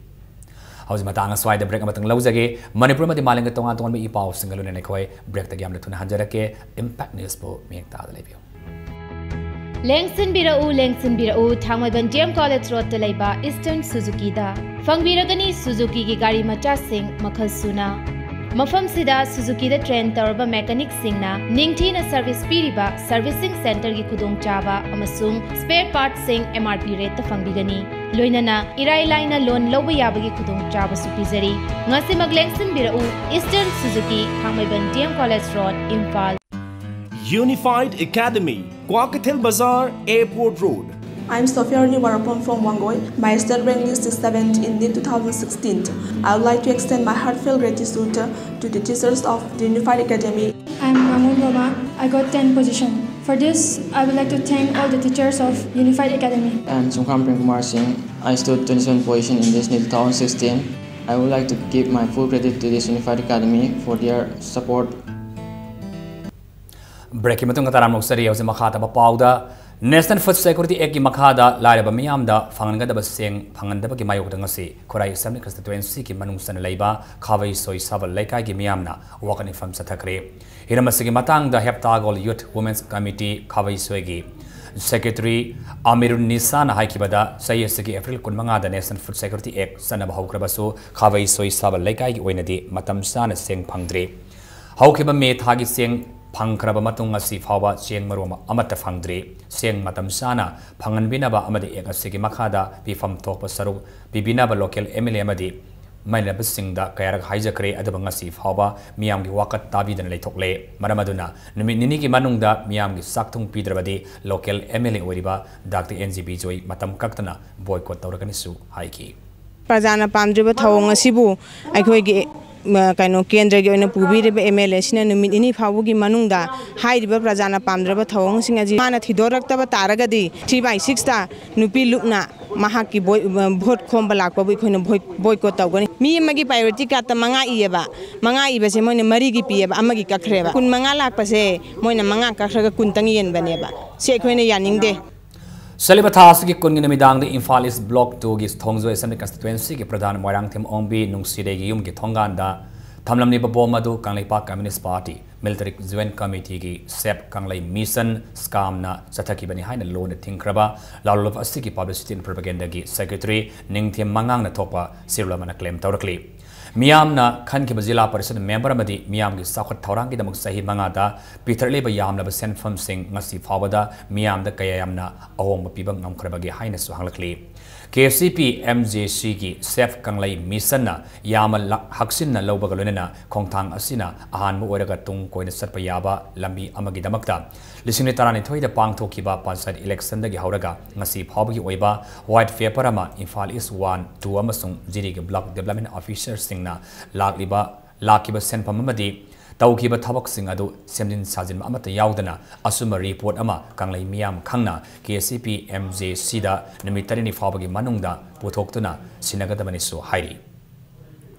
ꯍꯧꯖꯤꯛ ꯃꯇꯥꯡ ꯑꯁ꯭ꯋꯥꯏꯗ ꯕ꯭ꯔꯦꯛ ꯑꯃꯇꯪ ꯂꯧꯖꯒꯦ꯫ ꯃꯅꯤꯄꯨꯔ ꯑꯃꯗꯤ ꯃꯥꯂꯦꯝꯒꯤ ꯇꯣꯉꯥꯟ ꯇꯣꯉꯥꯟꯕ ꯏ ꯄꯥꯎꯁꯤꯡꯒ ꯂꯣꯏꯅꯅ ꯑꯩꯈꯣꯏ ꯕ꯭ꯔꯦꯛꯇꯒꯤ ꯌꯥꯝꯅ ꯊꯨꯅ ꯍꯟꯖꯔꯛꯀꯦ꯫ ꯏꯝꯄꯦꯛ ꯅ꯭ꯌꯨꯁꯄꯨ ꯃꯤꯠꯌꯦꯡ ꯇꯥꯗꯨꯅ ꯂꯩꯕꯤꯌꯨ꯫ ꯂꯦꯡꯁꯤꯟꯕꯤꯔꯛꯎ, ꯂꯦꯡꯁꯤꯟꯕꯤꯔꯛꯎ, ꯊꯥꯡꯃꯩꯕꯟ ꯗꯤ ꯑꯦꯝ ꯀꯣꯂꯦꯖ ꯔꯣꯗꯇ ꯂꯩꯕ ꯏꯁꯇꯔꯟ ꯁꯨꯖꯨꯀꯤꯗ꯫ ꯐꯪꯕꯤꯔꯒꯅꯤ ꯁꯨꯖꯨꯀꯤꯒꯤ ꯒꯥꯔꯤ ꯃꯆꯥꯁꯤꯡ ꯃꯈꯜ ꯁꯨꯅ꯫ ꯃꯐꯝꯁꯤꯗ ꯁꯨꯖꯨꯀꯤꯗ ꯇ꯭ꯔꯦꯟ ꯇꯧꯔꯕ ꯃꯦꯀꯥꯅꯤꯛꯁꯤꯡꯅ ꯅꯤꯡꯊꯤꯅ ꯁꯔꯚꯤꯁ ꯄꯤꯔꯤꯕ ꯁꯔꯚꯤꯁꯤꯡ ꯁꯦꯟꯇꯔꯒꯤ ꯈꯨꯗꯣꯡꯆꯥꯕ ꯑꯃꯁꯨꯡ ꯁ꯭ꯄꯦꯌꯔ ꯄꯥꯔꯠꯁꯤꯡ ꯑꯦꯝ ꯑꯥꯔ ꯄꯤ ꯔꯦꯠꯇ ꯐꯪꯕꯤꯒꯅꯤ꯫ ꯂꯣꯏꯅꯅ ꯏꯔꯥꯏ ꯂꯥꯏꯅ ꯂꯣꯟ ꯂꯧꯕ ꯌꯥꯕꯒꯤ ꯈꯨꯗꯣꯡꯆꯥꯕꯁꯨ ꯄꯤꯖꯔꯤ꯫ ꯉꯁꯤꯃꯛ ꯂꯦꯡꯁꯤꯟꯕꯤꯔꯛꯎ, ꯏꯁꯇꯔꯟ ꯁꯨꯖꯨꯀꯤ, Thangmeiband D M college road, Imphal. Unified Academy, Kwakeithel Bazar, Airport Road. I'm Sophia Arni Warapon from Wangoi. My state rank is seventh in NEET two thousand sixteen. I would like to extend my heartfelt gratitude to the teachers of the Unified Academy. I'm Ramon Roma. I got ten position. For this, I would like to thank all the teachers of Unified Academy. I'm Sungkham Premkumar Singh. I stood twenty-seven position in this NEET two thousand sixteen. I would like to give my full credit to this Unified Academy for their support. ꯕ꯭ꯔꯦꯛꯀꯤ ꯃꯇꯨꯡꯗ ꯇꯔꯥꯝꯅ ꯑꯣꯛꯆꯔꯤ꯫ ꯍꯧꯖꯤꯛ ꯃꯈꯥ ꯇꯥꯕ ꯄꯥꯎꯗ, National Food Security Actꯀꯤ ꯃꯈꯥꯗ ꯂꯥꯏꯔꯕ ꯃꯤꯌꯥꯝꯗ ꯐꯪꯍꯟꯒꯗꯕ ꯆꯦꯡ ꯐꯪꯍꯟꯗꯕꯒꯤ ꯃꯥꯌꯣꯛꯇ ꯉꯁꯤ ꯈꯨꯔꯥꯏ Assembly Constituencyꯒꯤ ꯃꯅꯨꯡ ꯆꯟꯅ ꯂꯩꯕ ꯈꯥꯕꯩꯁꯣꯏ ꯁꯥꯕꯜ ꯂꯩꯀꯥꯏꯒꯤ ꯃꯤꯌꯥꯝꯅ ꯋꯥꯀꯠ ꯃꯤꯐꯝ ꯆꯠꯊꯈ꯭ꯔꯦ꯫ ꯍꯤꯔꯝ ꯑꯁꯤꯒꯤ ꯃꯇꯥꯡꯗ ꯍꯦꯞꯇꯥꯒꯣꯜ Youth Women's Committee ꯈꯥꯕꯩꯁꯣꯏꯒꯤ Secretary ꯑꯃꯤꯔꯨꯟ ꯅꯤꯁꯥꯅ ꯍꯥꯏꯈꯤꯕꯗ, ꯆꯍꯤ ꯑꯁꯤꯒꯤ April ꯀꯨꯟꯃꯉꯥꯗ National Food Security Act ꯆꯠꯅꯕ ꯍꯧꯈ꯭ꯔꯕꯁꯨ, ꯈꯥꯕꯩꯁꯣꯏ ꯁꯥꯕꯜ ꯂꯩꯀꯥꯏꯒꯤ ꯑꯣꯏꯅꯗꯤ ꯃꯇꯝ ꯆꯥꯅ ꯆꯦꯡ ꯐꯪꯗ꯭ꯔꯤ꯫ ꯍꯧꯈꯤꯕ ꯃꯦ ꯊꯥꯒꯤ ꯆꯦꯡ ꯐꯪꯈ꯭ꯔꯕ ꯃꯇꯨꯡ ꯉꯁꯤ ꯐꯥꯎꯕ ꯆꯦꯡ ꯃꯔꯨ ꯑꯃꯠꯇ ꯐꯪꯗ꯭ꯔꯤ꯫ ꯆꯦꯡ ꯃꯇꯝ ꯆꯥꯅ ꯐꯪꯍꯟꯕꯤꯅꯕ ꯑꯃꯗꯤ Act ꯑꯁꯤꯒꯤ ꯃꯈꯥꯗ ꯄꯤꯐꯝ ꯊꯣꯛꯄ ꯁꯔꯨꯛ ꯄꯤꯕꯤꯅꯕ local M L A ꯑꯃꯗꯤ ꯃꯩꯅꯕꯁꯤꯡꯗ ꯀꯌꯥꯔꯛ ꯍꯥꯏꯖꯈ꯭ꯔꯦ, ꯑꯗꯨꯕꯨ ꯉꯁꯤ ꯐꯥꯎꯕ ꯃꯤꯌꯥꯝꯒꯤ ꯋꯥꯀꯠ ꯇꯥꯕꯤꯗꯅ ꯂꯩꯊꯣꯛꯂꯦ꯫ ꯃꯔꯝ ꯑꯗꯨꯅ ꯅꯨꯃꯤꯠ ꯅꯤꯅꯤꯒꯤ ꯃꯅꯨꯡꯗ ꯃꯤꯌꯥꯝꯒꯤ ꯆꯥꯛꯊꯨꯡ ꯄꯤꯗ꯭ꯔꯕꯗꯤ local M L A ꯑꯣꯏꯔꯤꯕ Doctor N G ꯕꯤꯖꯣꯏ ꯃꯇꯝ ꯀꯛꯇꯅ boycott ꯇꯧꯔꯒꯅꯤꯁꯨ ꯍꯥꯏꯈꯤ꯫ ꯄ꯭ꯔꯖꯥꯅ ꯄꯥꯝꯗ꯭ꯔꯤꯕ ꯊꯧꯑꯣꯡ ꯑꯁꯤꯕꯨ ꯑꯩꯈꯣꯏꯒꯤ, ꯃ, ꯀꯩꯅꯣ, ꯀꯦꯟꯗ꯭ꯔꯒꯤ ꯑꯣꯏꯅ ꯄꯨꯕꯤꯔꯤꯕ M L A ꯁꯤꯅ ꯅꯨꯃꯤꯠ ꯅꯤꯅꯤ ꯐꯥꯎꯕꯒꯤ ꯃꯅꯨꯡꯗ ꯍꯥꯏꯔꯤꯕ ꯄ꯭ꯔꯖꯥꯅ ꯄꯥꯝꯗ꯭ꯔꯕ ꯊꯧꯑꯣꯡꯁꯤꯡ ꯑꯁꯤ ꯃꯥꯅ ꯊꯤꯗꯣꯔꯛꯇꯕ ꯇꯥꯔꯒꯗꯤ three by six ꯇ ꯅꯨꯄꯤ ꯂꯨꯞꯅ ꯃꯍꯥꯛꯀꯤ ꯕꯣꯏ-, ꯚꯣꯠ ꯈꯣꯝꯕ ꯂꯥꯛꯄꯕꯨ ꯑꯩꯈꯣꯏꯅ ꯚꯣꯏ-, boycott ꯇꯧꯒꯅꯤ꯫ ꯃꯤ ꯑꯃꯒꯤ priority card ꯇ ꯃꯉꯥ ꯏꯌꯦꯕ, ꯃꯉꯥ ꯏꯕꯁꯦ ꯃꯣꯏꯅ ꯃꯔꯤꯒꯤ ꯄꯤꯌꯦꯕ, ꯑꯃꯒꯤ ꯀꯛꯈ꯭ꯔꯦꯕ꯫ ꯀꯨꯟ ꯃꯉꯥ ꯂꯥꯛꯄꯁꯦ ꯃꯣꯏꯅ ꯃꯉꯥ ꯀꯛꯈ꯭ꯔꯒ ꯀꯨꯟꯇꯪ ꯌꯦꯟꯕꯅꯦꯕ꯫ ꯁꯤ ꯑꯩꯈꯣꯏꯅ ꯌꯥꯅꯤꯡꯗꯦ꯫ ꯆꯠꯂꯤꯕ ꯊꯥ ꯑꯁꯤꯒꯤ ꯀꯨꯟꯒꯤ ꯅꯨꯃꯤꯗꯥꯡꯗ ꯏꯝꯐꯥꯜ East Block two ꯒꯤ ꯊꯣꯡꯖꯣꯏ Assembly Constituency ꯒꯤ ꯄ꯭ꯔꯙꯥꯟ ꯃꯣꯏꯔꯥꯡꯊꯦꯝ ꯑꯣꯡꯕꯤ ꯅꯨꯡꯁꯤꯔꯩꯒꯤ ꯌꯨꯝꯒꯤ ꯊꯣꯡꯒꯥꯟꯗ ꯊꯝꯂꯝꯂꯤꯕ ꯕꯣꯝ ꯑꯗꯨ Kangleipak Communist Party Military Joint Committee ꯒꯤ SAFE ꯀꯪꯂꯩ Mission SCOM ꯅ ꯆꯠꯊꯈꯤꯕꯅꯤ ꯍꯥꯏꯅ ꯂꯣꯟꯅ ꯊꯤꯡꯈ꯭ꯔꯕ ꯂꯥꯂꯣꯡ ꯑꯁꯤꯒꯤ Publicity and Propaganda ꯒꯤ Secretary ꯅꯤꯡꯊꯦꯝ ꯃꯉꯥꯡꯅ ꯊꯣꯛꯄ ꯁꯤꯔꯨꯜ ꯑꯃꯅ claim ꯇꯧꯔꯛꯂꯤ꯫ ꯃꯤꯌꯥꯝꯅ ꯈꯟꯈꯤꯕ ꯖꯤꯂꯥ ꯄꯔꯤꯁꯗ member ꯑꯃꯗꯤ ꯃꯤꯌꯥꯝꯒꯤ ꯆꯥꯎꯈꯠ ꯊꯧꯔꯥꯡꯒꯤꯗꯃꯛ ꯆꯍꯤ ꯃꯉꯥꯗ ꯄꯤꯊꯔꯛꯂꯤꯕ ꯌꯥꯝꯂꯕ ꯁꯦꯟꯐꯝꯁꯤꯡ ꯉꯁꯤ ꯐꯥꯎꯕꯗ ꯃꯤꯌꯥꯝꯗ ꯀꯌꯥ ꯌꯥꯝꯅ ꯑꯍꯣꯡꯕ ꯄꯤꯕ ꯉꯝꯈ꯭ꯔꯕꯒꯦ ꯍꯥꯏꯅꯁꯨ ꯍꯪꯂꯛꯂꯤ꯫ K C P M J C ꯒꯤ SAFE ꯀꯪꯂꯩ Mission ꯅ ꯌꯥꯝꯅ ꯂ-, ꯍꯛꯆꯤꯟꯅ ꯂꯧꯕꯒ ꯂꯣꯏꯅꯅ ꯈꯣꯡꯊꯥꯡ ꯑꯁꯤꯅ ꯑꯍꯥꯟꯕ ꯑꯣꯏꯔꯒ ꯇꯨꯡ ꯀꯣꯏꯅ ꯆꯠꯄ ꯌꯥꯕ ꯂꯝꯕꯤ ꯑꯃꯒꯤꯗꯃꯛꯇ ꯂꯤꯁꯤꯡ ꯑꯅꯤ ꯇꯔꯥꯅꯤꯊꯣꯏꯗ ꯄꯥꯡꯊꯣꯛꯈꯤꯕ Panchayat election ꯗꯒꯤ ꯍꯧꯔꯒ ꯉꯁꯤ ꯐꯥꯎꯕꯒꯤ ꯑꯣꯏꯕ white paper ꯑꯃ ꯏꯝꯐꯥꯜ East one, two ꯑꯃꯁꯨꯡ ꯖꯤꯔꯤꯒꯤ Block Development Officer ꯁꯤꯡꯅ ꯂꯥꯛꯂꯤꯕ, ꯂꯥꯛꯈꯤꯕ ꯁꯦꯟꯐꯝ ꯑꯃꯗꯤ ꯇꯧꯈꯤꯕ ꯊꯕꯛꯁꯤꯡ ꯑꯗꯨ ꯁꯦꯝꯖꯤꯟ ꯁꯥꯖꯤꯟꯕ ꯑꯃꯠꯇ ꯌꯥꯎꯗꯅ ꯑꯆꯨꯝꯕ report ꯑꯃ ꯀꯪꯂꯩ ꯃꯤꯌꯥꯝ ꯈꯪꯅ K C P M J C ꯗ ꯅꯨꯃꯤꯠ ꯇꯔꯦꯠꯅꯤ ꯐꯥꯎꯕꯒꯤ ꯃꯅꯨꯡꯗ ꯄꯨꯊꯣꯛꯇꯨꯅ ꯁꯤꯟꯅꯒꯗꯕꯅꯤꯁꯨ ꯍꯥꯏꯔꯤ꯫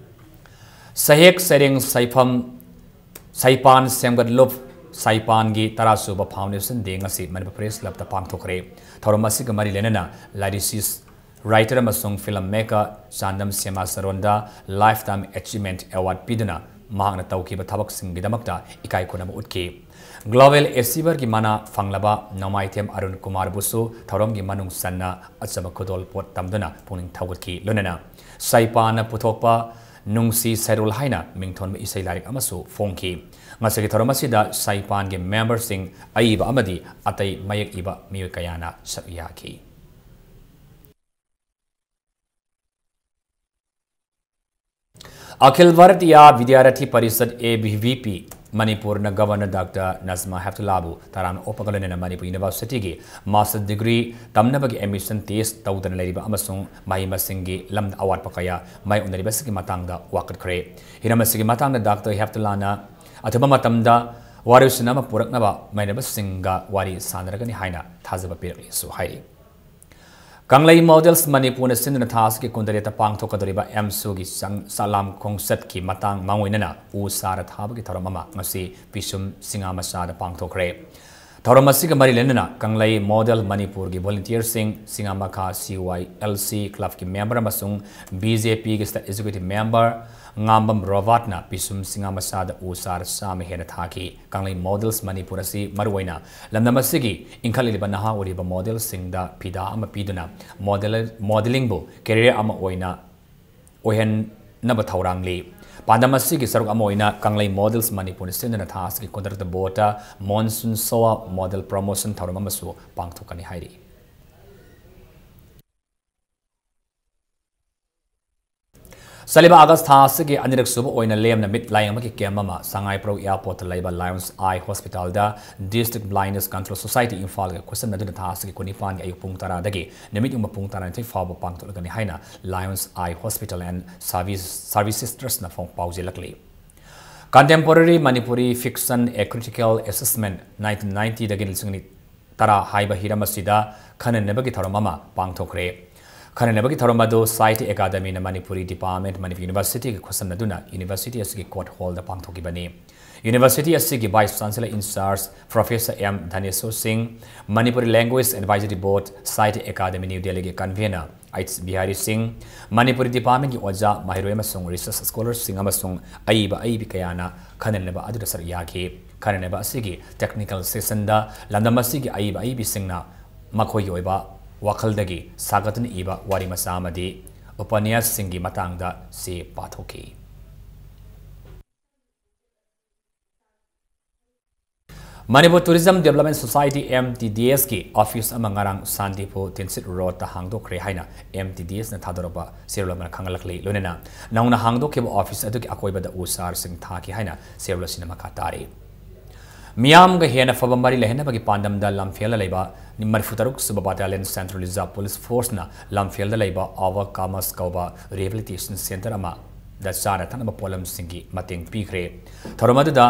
ꯁꯍꯦꯛ ꯁꯩꯔꯦꯡ ꯁꯩꯐꯝ ꯁꯩꯄꯥꯟ ꯁꯦꯝꯒꯠꯂꯨꯞ ꯁꯩꯄꯥꯟꯒꯤ ꯇꯔꯥꯁꯨꯕ Foundation Day ꯉꯁꯤ ꯃꯅꯤꯄꯨꯔ Press Club ꯇ ꯄꯥꯡꯊꯣꯛꯈ꯭ꯔꯦ꯫ ꯊꯧꯔꯝ ꯑꯁꯤꯒ ꯃꯔꯤ ꯂꯩꯅꯅ lyricist, writer ꯑꯃꯁꯨꯡ film maker Chandam ꯁꯦꯃꯥ ꯁꯔꯣꯟꯗ Lifetime Achievement Award ꯄꯤꯗꯨꯅ ꯃꯍꯥꯛꯅ ꯇꯧꯈꯤꯕ ꯊꯕꯛꯁꯤꯡꯒꯤꯗꯃꯛꯇ ꯏꯀꯥꯏ ꯈꯨꯝꯅꯕ ꯎꯠꯈꯤ꯫ Global Achiever ꯒꯤ ꯃꯅꯥ ꯐꯪꯂꯕ ꯅꯣꯡꯃꯥꯏꯊꯦꯝ ꯑꯔꯨꯟ ꯀꯨꯃꯥꯔꯕꯨꯁꯨ ꯊꯧꯔꯝꯒꯤ ꯃꯅꯨꯡ ꯆꯟꯅ ꯑꯆꯝꯕ ꯈꯨꯗꯣꯜ ꯄꯣꯠ ꯇꯝꯗꯨꯅ ꯄꯨꯛꯅꯤꯡ ꯊꯧꯒꯠꯈꯤ꯫ ꯂꯣꯏꯅꯅ ꯁꯩꯄꯥꯟꯅ ꯄꯨꯊꯣꯛꯄ ꯅꯨꯡꯁꯤ ꯁꯩꯔꯣꯜ ꯍꯥꯏꯅ ꯃꯤꯡꯊꯣꯟꯕ ꯏꯁꯩ ꯂꯥꯏꯔꯤꯛ ꯑꯃꯁꯨ ꯐꯣꯡꯈꯤ꯫ ꯉꯁꯤꯒꯤ ꯊꯧꯔꯝ ꯑꯁꯤꯗ ꯁꯥꯏꯄꯥꯟꯒꯤ memberꯁꯤꯡ, ꯑꯏꯕ ꯑꯃꯗꯤ ꯑꯇꯩ ꯃꯌꯦꯛ ꯏꯕ ꯃꯤꯑꯣꯏ ꯀꯌꯥꯅ ꯁꯔꯨꯛ ꯌꯥꯈꯤ꯫ ꯑꯈꯤꯜ Bharatiya ꯚꯤꯗ꯭ꯌꯥꯔꯊꯤ parishad, A B V P, ꯃꯅꯤꯄꯨꯔꯅ Governor Doctor ꯅꯖꯃꯥ ꯍꯦꯞꯇꯨꯂꯥꯕꯨ ꯇꯔꯥꯝꯅ ꯑꯣꯛꯄꯒ ꯂꯣꯏꯅꯅ ꯃꯅꯤꯄꯨꯔ Universityꯒꯤ master degree ꯇꯝꯅꯕꯒꯤ admission test ꯇꯧꯗꯅ ꯂꯩꯔꯤꯕ ꯑꯃꯁꯨꯡ ꯃꯍꯩ ꯃꯁꯤꯡꯒꯤ ꯂꯝꯗ ꯑꯋꯥꯠꯄ ꯀꯌꯥ ꯃꯥꯌꯣꯛꯅꯔꯤꯕꯁꯤꯒꯤ ꯃꯇꯥꯡꯗ ꯋꯥꯀꯠꯈ꯭ꯔꯦ꯫ ꯍꯤꯔꯝ ꯑꯁꯤꯒꯤ ꯃꯇꯥꯡꯗ Doctor ꯍꯦꯞꯇꯨꯂꯥꯅ ꯑꯊꯨꯕ ꯃꯇꯝꯗ ꯋꯥꯔꯣꯏꯁꯤꯟ ꯑꯃ ꯄꯨꯔꯛꯅꯕ ꯃꯩꯅꯕꯁꯤꯡꯒ ꯋꯥꯔꯤ ꯁꯥꯟꯅꯔꯒꯅꯤ ꯍꯥꯏꯅ ꯊꯥꯖꯕ ꯄꯤꯔꯛꯂꯤꯁꯨ ꯍꯥꯏꯔꯤ꯫ ꯀꯪꯂꯩ Models ꯃꯅꯤꯄꯨꯔꯅ ꯁꯤꯟꯗꯨꯅ ꯊꯥ ꯑꯁꯤꯒꯤ ꯀꯨꯟꯇꯔꯦꯠꯇ ꯄꯥꯡꯊꯣꯛꯀꯗꯧꯔꯤꯕ ꯑꯦꯝꯁꯨꯒꯤ ꯆꯪ-, ꯁꯂꯥꯝ ꯈꯣꯡꯆꯠꯀꯤ ꯃꯇꯥꯡ ꯃꯥꯡꯑꯣꯏꯅꯅ ꯎ ꯆꯥꯔ ꯊꯥꯕꯒꯤ ꯊꯧꯔꯝ ꯑꯃ ꯉꯁꯤ ꯄꯤꯁꯨꯝ ꯁꯤꯡꯉꯥ ꯃꯆꯥꯗ ꯄꯥꯡꯊꯣꯛꯈ꯭ꯔꯦ꯫ ꯊꯧꯔꯝ ꯑꯁꯤꯒ ꯃꯔꯤ ꯂꯩꯅꯅ ꯀꯪꯂꯩ Model ꯃꯅꯤꯄꯨꯔꯒꯤ volunteerꯁꯤꯡ, ꯁꯤꯡꯉꯥ ꯃꯈꯥ C Y L C clubꯀꯤ member ꯑꯃꯁꯨꯡ B J Pꯒꯤ state executive member ꯉꯥꯝꯕꯝ ꯔꯣꯕꯥꯔꯠꯅ ꯄꯤꯁꯨꯝ ꯁꯤꯡꯉꯥ ꯃꯆꯥꯗ ꯎ ꯆꯥꯔ ꯆꯥꯝꯃ ꯍꯦꯟꯅ ꯊꯥꯈꯤ꯫ ꯀꯪꯂꯩ Models ꯃꯅꯤꯄꯨꯔ ꯑꯁꯤ ꯃꯔꯨꯑꯣꯏꯅ ꯂꯝꯗꯝ ꯑꯁꯤꯒꯤ ꯏꯟꯈꯠꯂꯛꯂꯤꯕ ꯅꯍꯥ ꯑꯣꯏꯔꯤꯕ modelꯁꯤꯡꯗ ꯐꯤꯗꯥ ꯑꯃ ꯄꯤꯗꯨꯅ model-, modelingꯕꯨ career ꯑꯃ ꯑꯣꯏꯅ ꯑꯣꯏꯍꯟꯅꯕ ꯊꯧꯔꯥꯡꯂꯤ꯫ ꯄꯥꯟꯗꯝ ꯑꯁꯤꯒꯤ ꯁꯔꯨꯛ ꯑꯃ ꯑꯣꯏꯅ ꯀꯪꯂꯩ Models ꯃꯅꯤꯄꯨꯔꯅ ꯁꯤꯟꯗꯨꯅ ꯊꯥ ꯑꯁꯤꯒꯤ ꯀꯨꯟꯇꯔꯨꯛꯇ ꯕꯣꯔꯗ Monsoon Show model promotion ꯊꯧꯔꯝ ꯑꯃꯁꯨ ꯄꯥꯡꯊꯣꯛꯀꯅꯤ ꯍꯥꯏꯔꯤ꯫ ꯆꯠꯂꯤꯕ ꯑꯥꯒꯁ ꯊꯥ ꯑꯁꯤꯒꯤ ꯑꯅꯤꯔꯛ ꯁꯨꯕ ꯑꯣꯏꯅ ꯂꯦꯝꯅ ꯃꯤꯠ ꯂꯥꯌꯦꯡꯕꯒꯤ camp ꯑꯃ ꯁꯉꯥꯏꯄ꯭ꯔꯧ airportꯇ ꯂꯩꯕ Lion's Eye Hospitalꯗ District Blindness Control Society ꯏꯝꯐꯥꯜꯒ ꯈꯨꯠꯁꯝꯅꯗꯨꯅ ꯊꯥ ꯑꯁꯤꯒꯤ ꯀꯨꯟꯅꯤꯄꯥꯟꯒꯤ ꯑꯌꯨꯛ ꯄꯨꯡ ꯇꯔꯥꯗꯒꯤ ꯅꯨꯃꯤꯠ ꯌꯨꯡꯕ ꯄꯨꯡ ꯇꯔꯥꯅꯤꯊꯣꯏ ꯐꯥꯎꯕ ꯄꯥꯡꯊꯣꯛꯂꯒꯅꯤ ꯍꯥꯏꯅ Lion's Eye Hospital and Service, Services Trustꯅ ꯐꯣꯡ-, ꯄꯥꯎꯖꯦꯜꯂꯛꯂꯤ꯫ Contemporary Manipuri Fiction, A Critical Assessment nineteen ninetyꯗꯒꯤ ꯂꯤꯁꯤꯡ ꯑꯅꯤ ꯇꯔꯥ ꯍꯥꯏꯕ ꯍꯤꯔꯝ ꯑꯁꯤꯗ ꯈꯟꯅꯅꯕꯒꯤ ꯊꯧꯔꯝ ꯑꯃ ꯄꯥꯡꯊꯣꯛꯈ꯭ꯔꯦ꯫ ꯈꯟꯅꯅꯕꯒꯤ ꯊꯧꯔꯝ ꯑꯗꯨ ꯁꯥꯍꯤꯇ꯭ꯌ ꯑꯦꯀꯥꯗꯃꯤꯅ ꯃꯅꯤꯄꯨꯔꯤ department, ꯃꯅꯤꯄꯨꯔ Universityꯒ ꯈꯨꯠꯁꯝꯅꯗꯨꯅ University ꯑꯁꯤꯒꯤ court hallꯗ ꯄꯥꯡꯊꯣꯛꯈꯤꯕꯅꯤ꯫ University ꯑꯁꯤꯒꯤ Vice Chancellor in charge Professor M ꯙꯅꯦꯁꯣꯔ ꯁꯤꯡ, Manipuri Language Advisory Board, Sahitya Academy, New Delhiꯒꯤ convener H Bihari ꯁꯤꯡ, ꯃꯅꯤꯄꯨꯔꯤ departmentꯀꯤ ꯑꯣꯖꯥ, ꯃꯍꯩꯔꯣꯏ ꯑꯃꯁꯨꯡ research scholarꯁꯤꯡ ꯑꯃꯁꯨꯡ ꯑꯏꯕ ꯑꯏꯕꯤ ꯀꯌꯥꯅ ꯈꯟꯅꯅꯕ ꯑꯗꯨꯗ ꯁꯔꯨꯛ ꯌꯥꯈꯤ꯫ ꯈꯟꯅꯅꯕ ꯑꯁꯤꯒꯤ technical sessionꯗ ꯂꯝꯗꯝ ꯑꯁꯤꯒꯤ ꯑꯏꯕ ꯑꯏꯕꯤꯁꯤꯡꯅ ꯃꯈꯣꯏꯒꯤ ꯑꯣꯏꯕ ꯋꯥꯈꯜꯗꯒꯤ ꯁꯥꯒꯠꯇꯨꯅ ꯏꯕ ꯋꯥꯔꯤ ꯃꯆꯥ ꯑꯃꯗꯤ ꯎꯄꯅ꯭ꯌꯥꯁꯁꯤꯡꯒꯤ ꯃꯇꯥꯡꯗ ꯆꯦ ꯄꯥꯊꯣꯛꯈꯤ꯫ Manipur Tourism Development Society, M T D S ꯀꯤ office ꯑꯃ ꯉꯔꯥꯡ ꯁꯥꯟꯇꯤꯄꯨꯔ ꯇꯤꯟꯁꯤꯠ ꯔꯣꯗꯇ ꯍꯥꯡꯗꯣꯛꯈ꯭ꯔꯦ ꯍꯥꯏꯅ M T D S ꯅ ꯊꯥꯗꯣꯔꯛꯄ ꯆꯦꯔꯣꯜ ꯑꯃꯅ ꯈꯪꯍꯜꯂꯛꯂꯤ꯫ ꯂꯣꯏꯅꯅ ꯅꯧꯅ ꯍꯥꯡꯗꯣꯛꯈꯤꯕ office ꯑꯗꯨꯒꯤ ꯑꯀꯣꯏꯕꯗ ꯎ ꯆꯥꯔꯁꯤꯡ ꯊꯥꯈꯤ ꯍꯥꯏꯅ ꯆꯦꯔꯣꯜ ꯑꯁꯤꯅ ꯃꯈꯥ ꯇꯥꯔꯤ꯫ ꯃꯤꯌꯥꯝꯒ ꯍꯦꯟꯅ ꯐꯕ ꯃꯔꯤ ꯂꯩꯍꯟꯅꯕꯒꯤ ꯄꯥꯟꯗꯝꯗ ꯂꯝꯐꯦꯜꯗ ꯂꯩꯕ ꯃꯔꯤꯐꯨ ꯇꯔꯨꯛ ꯁꯨꯕ Battalion Central Reserve Police Force ꯅ ꯂꯝꯐꯦꯜꯗ ꯂꯩꯕ Overcomers ꯀꯧꯕ rehabilitation center ꯑꯃ ꯗ ꯆꯥꯅ ꯊꯛꯅꯕ ꯄꯣꯠꯂꯝꯁꯤꯡꯒꯤ ꯃꯇꯦꯡ ꯄꯤꯈ꯭ꯔꯦ꯫ ꯊꯧꯔꯝ ꯑꯗꯨꯗ